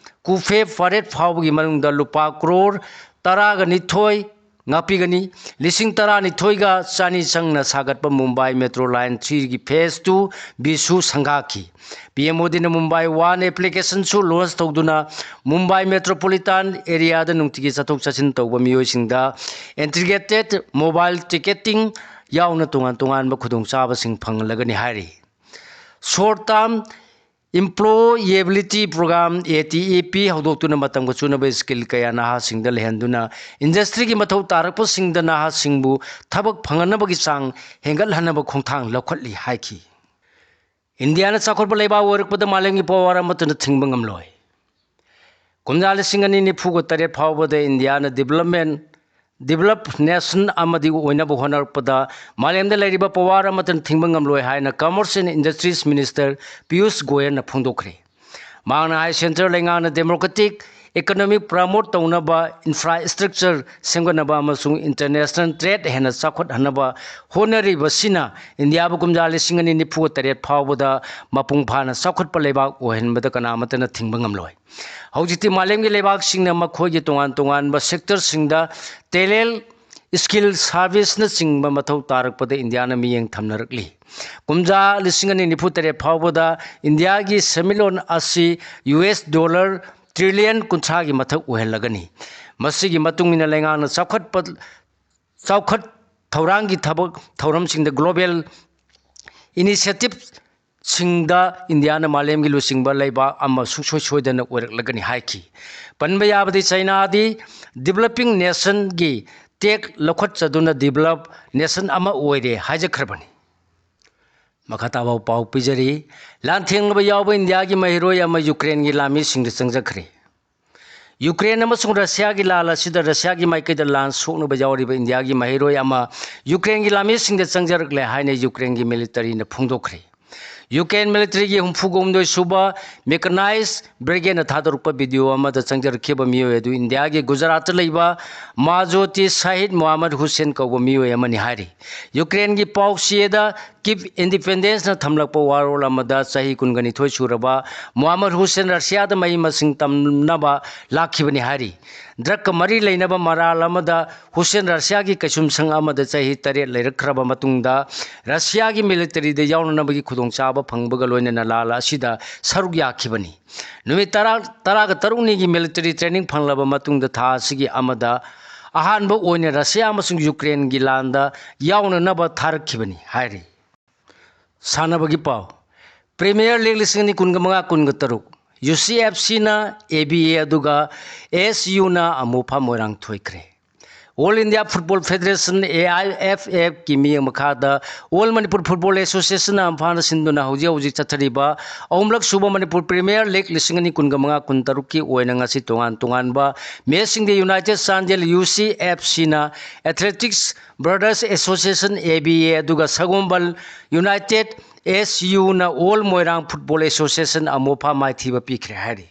ꯀꯨꯐꯦ ꯄꯔꯦꯗ ꯐꯥꯎꯕꯒꯤ ꯃꯅꯨꯡꯗ ꯂꯨꯄꯥ ꯀ꯭ꯔꯣꯔ ꯇꯔꯥꯒ ꯅꯤꯊꯣꯏ ꯉꯥꯛꯄꯤꯒꯅꯤ꯫ ꯂꯤꯁꯤꯡ ꯇꯔꯥꯅꯤꯊꯣꯏꯒ ꯆꯅꯤ ꯆꯪꯅ ꯁꯥꯒꯠꯄ ꯃꯨꯝꯕꯥꯏ ꯃꯦꯇ꯭ꯔꯣ ꯂꯥꯏꯟ ꯊ꯭ꯔꯤꯒꯤ ꯐꯦꯖ ꯇꯨ ꯕꯤꯁꯨ ꯁꯪꯒꯥꯈꯤ꯫ ꯄꯤ ꯑꯦꯝ ꯃꯣꯗꯤꯅ ꯃꯨꯝꯕꯥꯏ ꯋꯥꯟ ꯑꯦꯄ꯭ꯂꯤꯀꯦꯁꯟꯁꯨ ꯂꯣꯟꯆ ꯇꯧꯗꯨꯅ ꯃꯨꯝꯕꯥꯏ ꯃꯦꯇ꯭ꯔꯣꯄꯣꯂꯤꯇꯥꯟ ꯑꯦꯔꯤꯌꯥꯗ ꯅꯨꯡꯇꯤꯒꯤ ꯆꯠꯊꯣꯛ ꯆꯠꯁꯤꯟ ꯇꯧꯕ ꯃꯤꯑꯣꯏꯁꯤꯡꯗ ꯏꯟꯇꯤꯒ꯭ꯔꯦꯇꯦꯗ ꯃꯣꯕꯥꯏꯜ ꯇꯤꯀꯦꯇꯤꯡ ꯌꯥꯎꯅ ꯇꯣꯉꯥꯟ ꯇꯣꯉꯥꯟꯕ ꯈꯨꯗꯣꯡꯆꯥꯕꯁꯤꯡ ꯐꯪꯍꯜꯂꯒꯅꯤ ꯍꯥꯏꯔꯤ꯫ Short term employability program, A T E P, ꯍꯧꯗꯣꯛꯇꯨꯅ ꯃꯇꯝꯒ ꯆꯨꯅꯕ ꯁ꯭ꯀꯤꯜ ꯀꯌꯥ ꯅꯍꯥꯁꯤꯡꯗ ꯂꯩꯍꯟꯗꯨꯅ ꯏꯟꯗꯁꯇ꯭ꯔꯤꯒꯤ ꯃꯊꯧ ꯇꯥꯔꯛꯄꯁꯤꯡꯗ ꯅꯍꯥꯁꯤꯡꯕꯨ ꯊꯕꯛ ꯐꯪꯍꯟꯅꯕꯒꯤ ꯆꯥꯡ ꯍꯦꯟꯒꯠꯍꯟꯅꯕ ꯈꯣꯡꯊꯥꯡ ꯂꯧꯈꯠꯂꯤ ꯍꯥꯏꯈꯤ꯫ ꯏꯟꯗꯤꯌꯥꯅ ꯆꯥꯎꯈꯠꯄ ꯂꯩꯕꯥꯛ ꯑꯣꯏꯔꯛꯄꯗ ꯃꯥꯂꯦꯝꯒꯤ ꯄꯋꯥꯔ ꯑꯃꯠꯇꯅ ꯊꯤꯡꯕ ꯉꯝꯂꯣꯏ꯫ ꯀꯨꯝꯖꯥ ꯂꯤꯁꯤꯡ ꯑꯅꯤ ꯅꯤꯐꯨꯒ ꯇꯔꯦꯠ ꯐꯥꯎꯕꯗ ꯏꯟꯗꯤꯌꯥꯅ ꯗꯤꯕꯦꯂꯞꯃꯦꯟ, ꯗꯤꯕꯦꯂꯞ ꯅꯦꯁꯟ ꯑꯃꯗꯤ ꯑꯣꯏꯅꯕ ꯍꯣꯠꯅꯔꯛꯄꯗ ꯃꯥꯂꯦꯝꯗ ꯂꯩꯔꯤꯕ ꯄꯋꯥꯔ ꯑꯃꯠꯇꯅ ꯊꯤꯡꯕ ꯉꯝꯂꯣꯏ ꯍꯥꯏꯅ commerce and industries minister Piyush ꯒꯣꯌꯜꯅ ꯐꯣꯡꯗꯣꯛꯈ꯭ꯔꯦ꯫ ꯃꯍꯥꯛꯅ ꯍꯥꯏ, ꯁꯦꯟꯇ꯭ꯔꯦꯜ ꯂꯩꯉꯥꯛꯅ ꯗꯦꯃꯣꯀ꯭ꯔꯦꯇꯤꯛ ꯏꯀꯣꯅꯣꯃꯤ ꯄ꯭ꯔꯃꯣꯠ ꯇꯧꯅꯕ ꯏꯟꯐ꯭ꯔꯥꯁ꯭ꯇ꯭ꯔꯛꯆꯔ ꯁꯦꯝꯒꯠꯅꯕ ꯑꯃꯁꯨꯡ ꯏꯟꯇꯔꯅꯦꯁꯅꯦꯜ ꯇ꯭ꯔꯦꯗ ꯍꯦꯟꯅ ꯆꯥꯎꯈꯠꯍꯟꯅꯕ ꯍꯣꯠꯅꯔꯤꯕꯁꯤꯅ ꯏꯟꯗꯤꯌꯥꯕꯨ ꯀꯨꯝꯖꯥ ꯂꯤꯁꯤꯡ ꯑꯅꯤ ꯅꯤꯐꯨꯒ ꯇꯔꯦꯠ ꯐꯥꯎꯕꯗ ꯃꯄꯨꯡ ꯐꯥꯅ ꯆꯥꯎꯈꯠꯄ ꯂꯩꯕꯥꯛ ꯑꯣꯏꯍꯟꯕꯗ ꯀꯅꯥꯃꯠꯇꯅ ꯊꯤꯡꯕ ꯉꯝꯂꯣꯏ꯫ ꯍꯧꯖꯤꯛꯇꯤ ꯃꯥꯂꯦꯝꯒꯤ ꯂꯩꯕꯥꯛꯁꯤꯡꯅ ꯃꯈꯣꯏꯒꯤ ꯇꯣꯉꯥꯟ ꯇꯣꯉꯥꯟꯕ ꯁꯦꯛꯇꯔꯁꯤꯡꯗ ꯇꯦꯂꯦꯟꯠ, ꯁ꯭ꯀꯤꯜ, ꯁꯥꯔꯚꯤꯁꯅꯆꯤꯡꯕ ꯃꯊꯧ ꯇꯥꯔꯛꯄꯗ ꯏꯟꯗꯤꯌꯥꯅ ꯃꯤꯠꯌꯦꯡ ꯊꯝꯅꯔꯛꯂꯤ꯫ ꯀꯨꯝꯖꯥ ꯂꯤꯁꯤꯡ ꯑꯅꯤ ꯅꯤꯐꯨ ꯇꯔꯦꯠ ꯐꯥꯎꯕꯗ ꯏꯟꯗꯤꯌꯥꯒꯤ ꯁꯦꯟꯃꯤꯠꯂꯣꯟ ꯑꯁꯤ ꯌꯨ ꯑꯦꯁ ꯗꯣꯂꯔ ꯇ꯭ꯔꯤꯂꯤꯌꯟ ꯀꯨꯟꯊ꯭ꯔꯥꯒꯤ ꯃꯊꯛ ꯑꯣꯏꯍꯜꯂꯒꯅꯤ꯫ ꯃꯁꯤꯒꯤ ꯃꯇꯨꯡ ꯏꯟꯅ ꯂꯩꯉꯥꯛꯅ ꯆꯥꯎꯈꯠꯄ, ꯆꯥꯎꯈꯠ ꯊꯧꯔꯥꯡꯒꯤ ꯊꯕꯛ ꯊꯧꯔꯝꯁꯤꯡꯗ global initiativeꯁꯤꯡꯗ ꯏꯟꯗꯤꯌꯥꯅ ꯃꯥꯂꯦꯝꯒꯤ ꯂꯨꯆꯤꯡꯕ ꯂꯩꯕꯥꯛ ꯑꯃ ꯁꯨꯡꯁꯣꯏ ꯁꯣꯏꯗꯅ ꯑꯣꯏꯔꯛꯂꯒꯅꯤ ꯍꯥꯏꯈꯤ꯫ ꯄꯟꯕ ꯌꯥꯕꯗꯤ ꯆꯩꯅꯥꯗꯤ developing nationꯒꯤ ꯇꯦꯛ ꯂꯧꯈꯠꯆꯗꯨꯅ develop nation ꯑꯃ ꯑꯣꯏꯔꯦ ꯍꯥꯏꯖꯈ꯭ꯔꯕꯅꯤ꯫ ꯃꯈꯥ ꯇꯥꯕ ꯄꯥꯎ ꯄꯤꯖꯔꯤ꯫ ꯂꯥꯟꯊꯦꯡꯅꯕ ꯌꯥꯎꯕ ꯏꯟꯗꯤꯌꯥꯒꯤ ꯃꯍꯩꯔꯣꯏ ꯑꯃ ꯌꯨꯀ꯭ꯔꯦꯟꯒꯤ ꯂꯥꯟꯃꯤꯁꯤꯡꯗ ꯆꯪꯖꯈ꯭ꯔꯦ꯫ ꯌꯨꯀ꯭ꯔꯦꯟ ꯑꯃꯁꯨꯡ ꯔꯁꯤꯌꯥꯒꯤ ꯂꯥꯟ ꯑꯁꯤꯗ ꯔꯁꯤꯌꯥꯒꯤ ꯃꯥꯏꯀꯩꯗ ꯂꯥꯟ ꯁꯣꯛꯅꯕ ꯌꯥꯎꯔꯤꯕ ꯏꯟꯗꯤꯌꯥꯒꯤ ꯃꯍꯩꯔꯣꯏ ꯑꯃ ꯌꯨꯀ꯭ꯔꯦꯟꯒꯤ ꯂꯥꯟꯃꯤꯁꯤꯡꯗ ꯆꯪꯖꯔꯛꯂꯦ ꯍꯥꯏꯅ ꯌꯨꯀ꯭ꯔꯦꯟꯒꯤ ꯃꯤꯂꯤꯇꯔꯤꯅ ꯐꯣꯡꯗꯣꯛꯈ꯭ꯔꯦ꯫ ꯌꯨꯀ꯭ꯔꯦꯟ ꯃꯤꯂꯤꯇꯔꯤꯒꯤ ꯍꯨꯝꯐꯨꯒ ꯍꯨꯝꯗꯣꯏ ꯁꯨꯕ ꯃꯦꯀꯅꯥꯏꯖ ꯕ꯭ꯔꯤꯒꯦꯗꯅ ꯊꯥꯗꯣꯔꯛꯄ ꯚꯤꯗꯤꯑꯣ ꯑꯃꯗ ꯆꯪꯖꯔꯛꯈꯤꯕ ꯃꯤꯑꯣꯏ ꯑꯗꯨ ꯏꯟꯗꯤꯌꯥꯒꯤ ꯒꯨꯖꯔꯥꯠꯇ ꯂꯩꯕ ꯃꯥꯖꯣꯇꯤ ꯁꯥꯍꯤꯗ ꯃꯣꯍꯥꯃꯗ ꯍꯨꯁꯦꯟ ꯀꯧꯕ ꯃꯤꯑꯣꯏ ꯑꯃꯅꯤ ꯍꯥꯏꯔꯤ꯫ ꯌꯨꯀ꯭ꯔꯦꯟꯒꯤ ꯄꯥꯎ ꯆꯦꯗ ꯀꯤꯞ ꯏꯟꯗꯤꯄꯦꯟꯗꯦꯟꯁꯅ ꯊꯝꯂꯛꯄ ꯋꯥꯔꯣꯜ ꯑꯃꯗ ꯆꯍꯤ ꯀꯨꯟꯒ ꯅꯤꯊꯣꯏ ꯁꯨꯔꯕ ꯃꯣꯍꯥꯃꯗ ꯍꯨꯁꯦꯟ ꯔꯁꯤꯌꯥꯗ ꯃꯍꯩ ꯃꯁꯤꯡ ꯇꯝꯅꯕ ꯂꯥꯛꯈꯤꯕꯅꯤ ꯍꯥꯏꯔꯤ꯫ ꯗ꯭ꯔꯒꯀ ꯃꯔꯤ ꯂꯩꯅꯕ ꯃꯔꯥꯜ ꯑꯃꯗ ꯍꯨꯁꯦꯟ ꯔꯁꯤꯌꯥꯒꯤ ꯀꯩꯁꯨꯝꯁꯪ ꯑꯃꯗ ꯆꯍꯤ ꯇꯔꯦꯠ ꯂꯩꯔꯛꯈ꯭ꯔꯕ ꯃꯇꯨꯡꯗ ꯔꯁꯤꯌꯥꯒꯤ ꯃꯤꯂꯤꯇꯔꯤꯗ ꯌꯥꯎꯅꯅꯕꯒꯤ ꯈꯨꯗꯣꯡꯆꯥꯕ ꯐꯪꯕꯒ ꯂꯣꯏꯅꯅ ꯂꯥꯜ ꯑꯁꯤꯗ ꯁꯔꯨꯛ ꯌꯥꯈꯤꯕꯅꯤ꯫ ꯅꯨꯃꯤꯠ ꯇꯔꯥ, ꯇꯔꯥꯒ ꯇꯔꯨꯛꯅꯤꯒꯤ ꯃꯤꯂꯤꯇꯔꯤ ꯇ꯭ꯔꯦꯅꯤꯡ ꯐꯪꯂꯕ ꯃꯇꯨꯡꯗ ꯊꯥ ꯑꯁꯤꯒꯤ ꯑꯃꯗ ꯑꯍꯥꯟꯕ ꯑꯣꯏꯅ ꯔꯁꯤꯌꯥ ꯑꯃꯁꯨꯡ ꯌꯨꯀ꯭ꯔꯦꯟꯒꯤ ꯂꯥꯟꯗ ꯌꯥꯎꯅꯅꯕ ꯊꯥꯔꯛꯈꯤꯕꯅꯤ ꯍꯥꯏꯔꯤ꯫ ꯁꯥꯟꯅꯕꯒꯤ ꯄꯥꯎ꯫ ꯄ꯭ꯔꯤꯃꯤꯌꯔ ꯂꯤꯒ ꯂꯤꯁꯤꯡ ꯑꯅꯤ ꯀꯨꯟꯒ ꯃꯉꯥ ꯀꯨꯟꯒ ꯇꯔꯨꯛ, ꯌꯨ ꯁꯤ ꯑꯦꯐ ꯁꯤꯅ ꯑꯦ ꯕꯤ ꯑꯦ ꯑꯗꯨꯒ ꯑꯦꯁ ꯌꯨꯅ ꯑꯃꯣꯐꯥ ꯃꯣꯏꯔꯥꯡ ꯊꯣꯏꯈ꯭ꯔꯦ꯫ All India football federation, A I F ꯑꯦꯐꯀꯤ ꯃꯤꯠꯌꯦꯡ ꯃꯈꯥꯗ ꯑꯣꯜ ꯃꯅꯤꯄꯨꯔ ꯐꯨꯠꯕꯣꯜ ꯑꯦꯁꯣꯁꯤꯌꯦꯁꯟꯅ ꯑꯝꯐꯥꯅ ꯁꯤꯟꯗꯨꯅ ꯍꯧꯖꯤꯛ ꯍꯧꯖꯤꯛ ꯆꯠꯊꯔꯤꯕ ꯑꯍꯨꯝꯂꯛ ꯁꯨꯕ ꯃꯅꯤꯄꯨꯔ ꯄ꯭ꯔꯤꯃꯤꯌꯔ ꯂꯤꯒ ꯂꯤꯁꯤꯡ ꯑꯅꯤ ꯀꯨꯟꯒ ꯃꯉꯥ ꯀꯨꯟ ꯇꯔꯨꯛꯀꯤ ꯑꯣꯏꯅ ꯉꯁꯤ ꯇꯣꯉꯥꯟ ꯇꯣꯉꯥꯟꯕ ꯃꯦꯠꯁꯁꯤꯡꯗ ꯌꯨꯅꯥꯏꯇꯦꯗ ꯆꯥꯟꯗꯦꯜ ꯌꯨ ꯁꯤ ꯑꯦꯐ ꯁꯤꯅ athletics brothers association, A B A, ꯑꯗꯨꯒ ꯁꯒꯣꯜꯕꯜ ꯌꯨꯅꯥꯏꯇꯦꯗ ꯑꯦꯁ ꯌꯨꯅ ꯑꯣꯜ ꯃꯣꯏꯔꯥꯡ ꯐꯨꯠꯕꯣꯜ ꯑꯦꯁꯣꯁꯤꯌꯦꯁꯟ ꯑꯃꯣꯐꯥ ꯃꯥꯏꯊꯤꯕ ꯄꯤꯈ꯭ꯔꯦ ꯍꯥꯏꯔꯤ꯫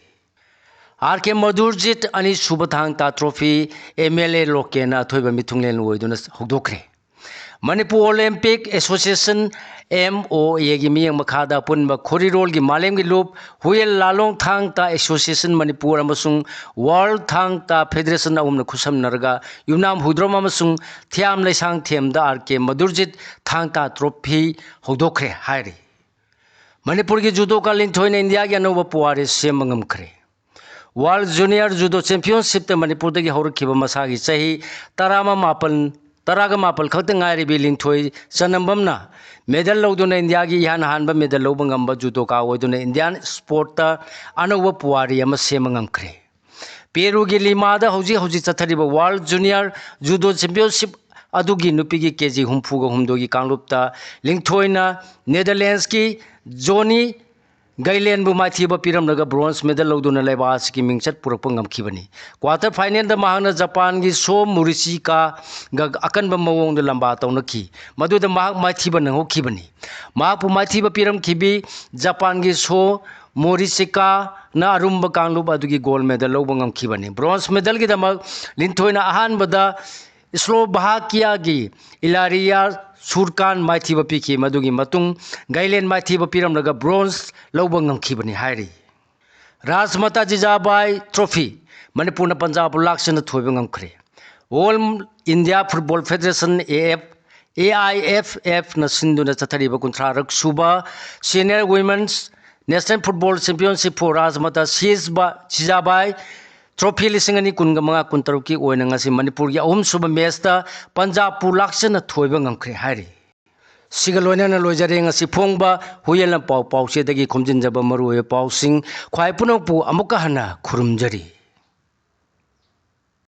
ꯑꯥꯔ ꯀꯦ ꯃꯙꯨꯔꯖꯤꯠ ꯑꯅꯤꯁꯨꯕ ꯊꯥꯡ ꯇꯥ ꯇ꯭ꯔꯣꯐꯤ ꯑꯦꯝ ꯑꯦꯜ ꯑꯦ ꯂꯣꯀꯦꯟꯅ ꯑꯊꯣꯏꯕ ꯃꯤꯊꯨꯡꯂꯦꯟ ꯑꯣꯏꯗꯨꯅ ꯍꯧꯗꯣꯛꯈ꯭ꯔꯦ꯫ Manipur Olympic association, M O ꯑꯦꯒꯤ ꯃꯤꯠꯌꯦꯡ ꯃꯈꯥꯗ ꯑꯄꯨꯟꯕ ꯈꯣꯔꯤꯔꯣꯜꯒꯤ ꯃꯥꯂꯦꯝꯒꯤ ꯂꯨꯞ ꯍꯨꯌꯦꯜ ꯂꯥꯂꯣꯡ ꯊꯥꯡ ꯇꯥ ꯑꯦꯁꯣꯁꯤꯌꯦꯁꯟ ꯃꯅꯤꯄꯨꯔ ꯑꯃꯁꯨꯡ ꯋꯥꯔꯜ ꯊꯥꯡ ꯇꯥ ꯐꯦꯗꯔꯦꯁꯟ ꯑꯍꯨꯝꯅ ꯈꯨꯠꯁꯝꯅꯔꯒ ꯌꯨꯝꯅꯥꯝ ꯍꯨꯏꯗ꯭ꯔꯣꯝ ꯑꯃꯁꯨꯡ ꯊꯤꯌꯥꯝ ꯂꯩꯁꯥꯡꯊꯦꯝꯗ ꯑꯥꯔ ꯀꯦ ꯃꯙꯨꯔꯖꯤꯠ ꯊꯥꯡ ꯇꯥ ꯇ꯭ꯔꯣꯐꯤ ꯍꯧꯗꯣꯛꯈ꯭ꯔꯦ ꯍꯥꯏꯔꯤ꯫ ꯃꯅꯤꯄꯨꯔꯒꯤ ꯖꯨꯗꯣ ꯀꯥꯂꯤꯟꯊꯣꯏꯅ ꯏꯟꯗꯤꯌꯥꯒꯤ ꯑꯅꯧꯕ ꯄꯨꯋꯥꯔꯤ ꯁꯦꯝꯕ ꯉꯝꯈ꯭ꯔꯦ꯫ World Junior Judo Championshipꯇ ꯃꯅꯤꯄꯨꯔꯗꯒꯤ ꯍꯧꯔꯛꯈꯤꯕ ꯃꯁꯥꯒꯤ ꯆꯍꯤ ꯇꯔꯥꯃꯥꯄꯜ, ꯇꯔꯥꯒ ꯃꯥꯄꯜ ꯈꯛꯇ ꯉꯥꯏꯔꯤꯕꯤ ꯂꯤꯟꯊꯣꯏ ꯆꯅꯝꯕꯝꯅ medal ꯂꯧꯗꯨꯅ ꯏꯟꯗꯤꯌꯥꯒꯤ ꯏꯍꯥꯟ ꯍꯥꯟꯕ medal ꯂꯧꯕ ꯉꯝꯕ judoka ꯑꯣꯏꯗꯨꯅ Indian sportꯇ ꯑꯅꯧꯕ ꯄꯨꯋꯥꯔꯤ ꯑꯃ ꯁꯦꯝꯕ ꯉꯝꯈ꯭ꯔꯦ꯫ ꯄꯦꯔꯨꯒꯤ ꯂꯤꯃꯥꯗ ꯍꯧꯖꯤꯛ ꯍꯧꯖꯤꯛ ꯆꯠꯊꯔꯤꯕ World Junior Judo Championship ꯑꯗꯨꯒꯤ ꯅꯨꯄꯤꯒꯤ ꯀꯦ ꯖꯤ ꯍꯨꯝꯐꯨꯒ ꯍꯨꯝꯗꯣꯏꯒꯤ ꯀꯥꯡꯂꯨꯞꯇ ꯂꯤꯟꯊꯣꯏꯅ ꯅꯦꯗꯔꯂꯦꯟꯁꯀꯤ ꯖꯣꯅꯤ ꯒꯩꯂꯦꯟꯕꯨ ꯃꯥꯏꯊꯤꯕ ꯄꯤꯔꯝꯂꯒ bronze medal ꯂꯧꯗꯨꯅ ꯂꯩꯕꯥꯛ ꯑꯁꯤꯒꯤ ꯃꯤꯡꯆꯠ ꯄꯨꯔꯛꯄ ꯉꯝꯈꯤꯕꯅꯤ꯫ Quarter finalꯗ ꯃꯍꯥꯛꯅ ꯖꯄꯥꯟꯒꯤ ꯁꯣ ꯃꯨꯔꯤꯁꯤꯀꯥꯒ ꯑꯀꯟꯕ ꯃꯑꯣꯡꯗ ꯂꯝꯕꯥ ꯇꯧꯅꯈꯤ, ꯃꯗꯨꯗ ꯃꯍꯥꯛ ꯃꯥꯏꯊꯤꯕ ꯅꯪꯍꯧꯈꯤꯕꯅꯤ꯫ ꯃꯍꯥꯛꯄꯨ ꯃꯥꯏꯊꯤꯕ ꯄꯤꯔꯝꯈꯤꯕꯤ ꯖꯄꯥꯟꯒꯤ ꯁꯣ ꯃꯣꯔꯤꯁꯤꯀꯥꯅ ꯑꯔꯨꯝꯕ ꯀꯥꯡꯂꯨꯞ ꯑꯗꯨꯒꯤ gold medal ꯂꯧꯕ ꯉꯝꯈꯤꯕꯅꯤ꯫ Bronze medalꯒꯤꯗꯃꯛ ꯂꯤꯟꯊꯣꯏꯅ ꯑꯍꯥꯟꯕꯗ ꯁ꯭ꯂꯣꯚꯥꯀꯤꯌꯥꯒꯤ ꯏꯂꯥꯔꯤꯌꯥ ꯁꯨꯔꯀꯥꯟ ꯃꯥꯏꯊꯤꯕ ꯄꯤꯈꯤ꯫ ꯃꯗꯨꯒꯤ ꯃꯇꯨꯡ ꯒꯩꯂꯦꯟ ꯃꯥꯏꯊꯤꯕ ꯄꯤꯔꯝꯂꯒ bronze ꯂꯧꯕ ꯉꯝꯈꯤꯕꯅꯤ ꯍꯥꯏꯔꯤ꯫ ꯔꯥꯖꯃꯥꯇꯥ ꯖꯤꯖꯥꯕꯥꯏ Trophy ꯃꯅꯤꯄꯨꯔꯅ ꯄꯟꯖꯥꯕꯄꯨ ꯂꯥꯛꯆꯅ ꯊꯣꯏꯕ ꯉꯝꯈ꯭ꯔꯦ꯫ All India Football Federation, A F, A I F F ꯅ ꯁꯤꯟꯗꯨꯅ ꯆꯠꯊꯔꯤꯕ ꯀꯨꯟꯊ꯭ꯔꯥꯔꯛ ꯁꯨꯕ Senior Women's National Football Championship for ꯔꯥꯖꯃꯥꯇꯥ ꯁꯤꯖꯕꯥ-, ꯁꯤꯖꯥꯕꯥꯏ Trophy ꯂꯤꯁꯤꯡ ꯑꯅꯤ ꯀꯨꯟꯒ ꯃꯉꯥ ꯀꯨꯟꯇꯔꯨꯛꯀꯤ ꯑꯣꯏꯅ ꯉꯁꯤ ꯃꯅꯤꯄꯨꯔꯒꯤ ꯑꯍꯨꯝꯁꯨꯕ matchꯇ ꯄꯟꯖꯥꯕꯄꯨ ꯂꯥꯛꯆꯅ ꯊꯣꯏꯕ ꯉꯝꯈ꯭ꯔꯦ ꯍꯥꯏꯔꯤ꯫ ꯁꯤꯒ ꯂꯣꯏꯅꯅ ꯂꯣꯏꯖꯔꯦ ꯉꯁꯤ ꯐꯣꯡꯕ ꯍꯨꯏꯌꯦꯟ ꯂꯝꯄꯥꯎ ꯄꯥꯎꯆꯦꯗꯒꯤ ꯈꯣꯝꯖꯤꯟꯖꯕ ꯃꯔꯨꯑꯣꯏꯕ ꯄꯥꯎꯁꯤꯡ꯫ ꯈ꯭ꯋꯥꯏ ꯄꯨꯝꯅꯃꯛꯄꯨ ꯑꯃꯨꯛꯀ ꯍꯟꯅ ꯈꯨꯔꯨꯝꯖꯔꯤ꯫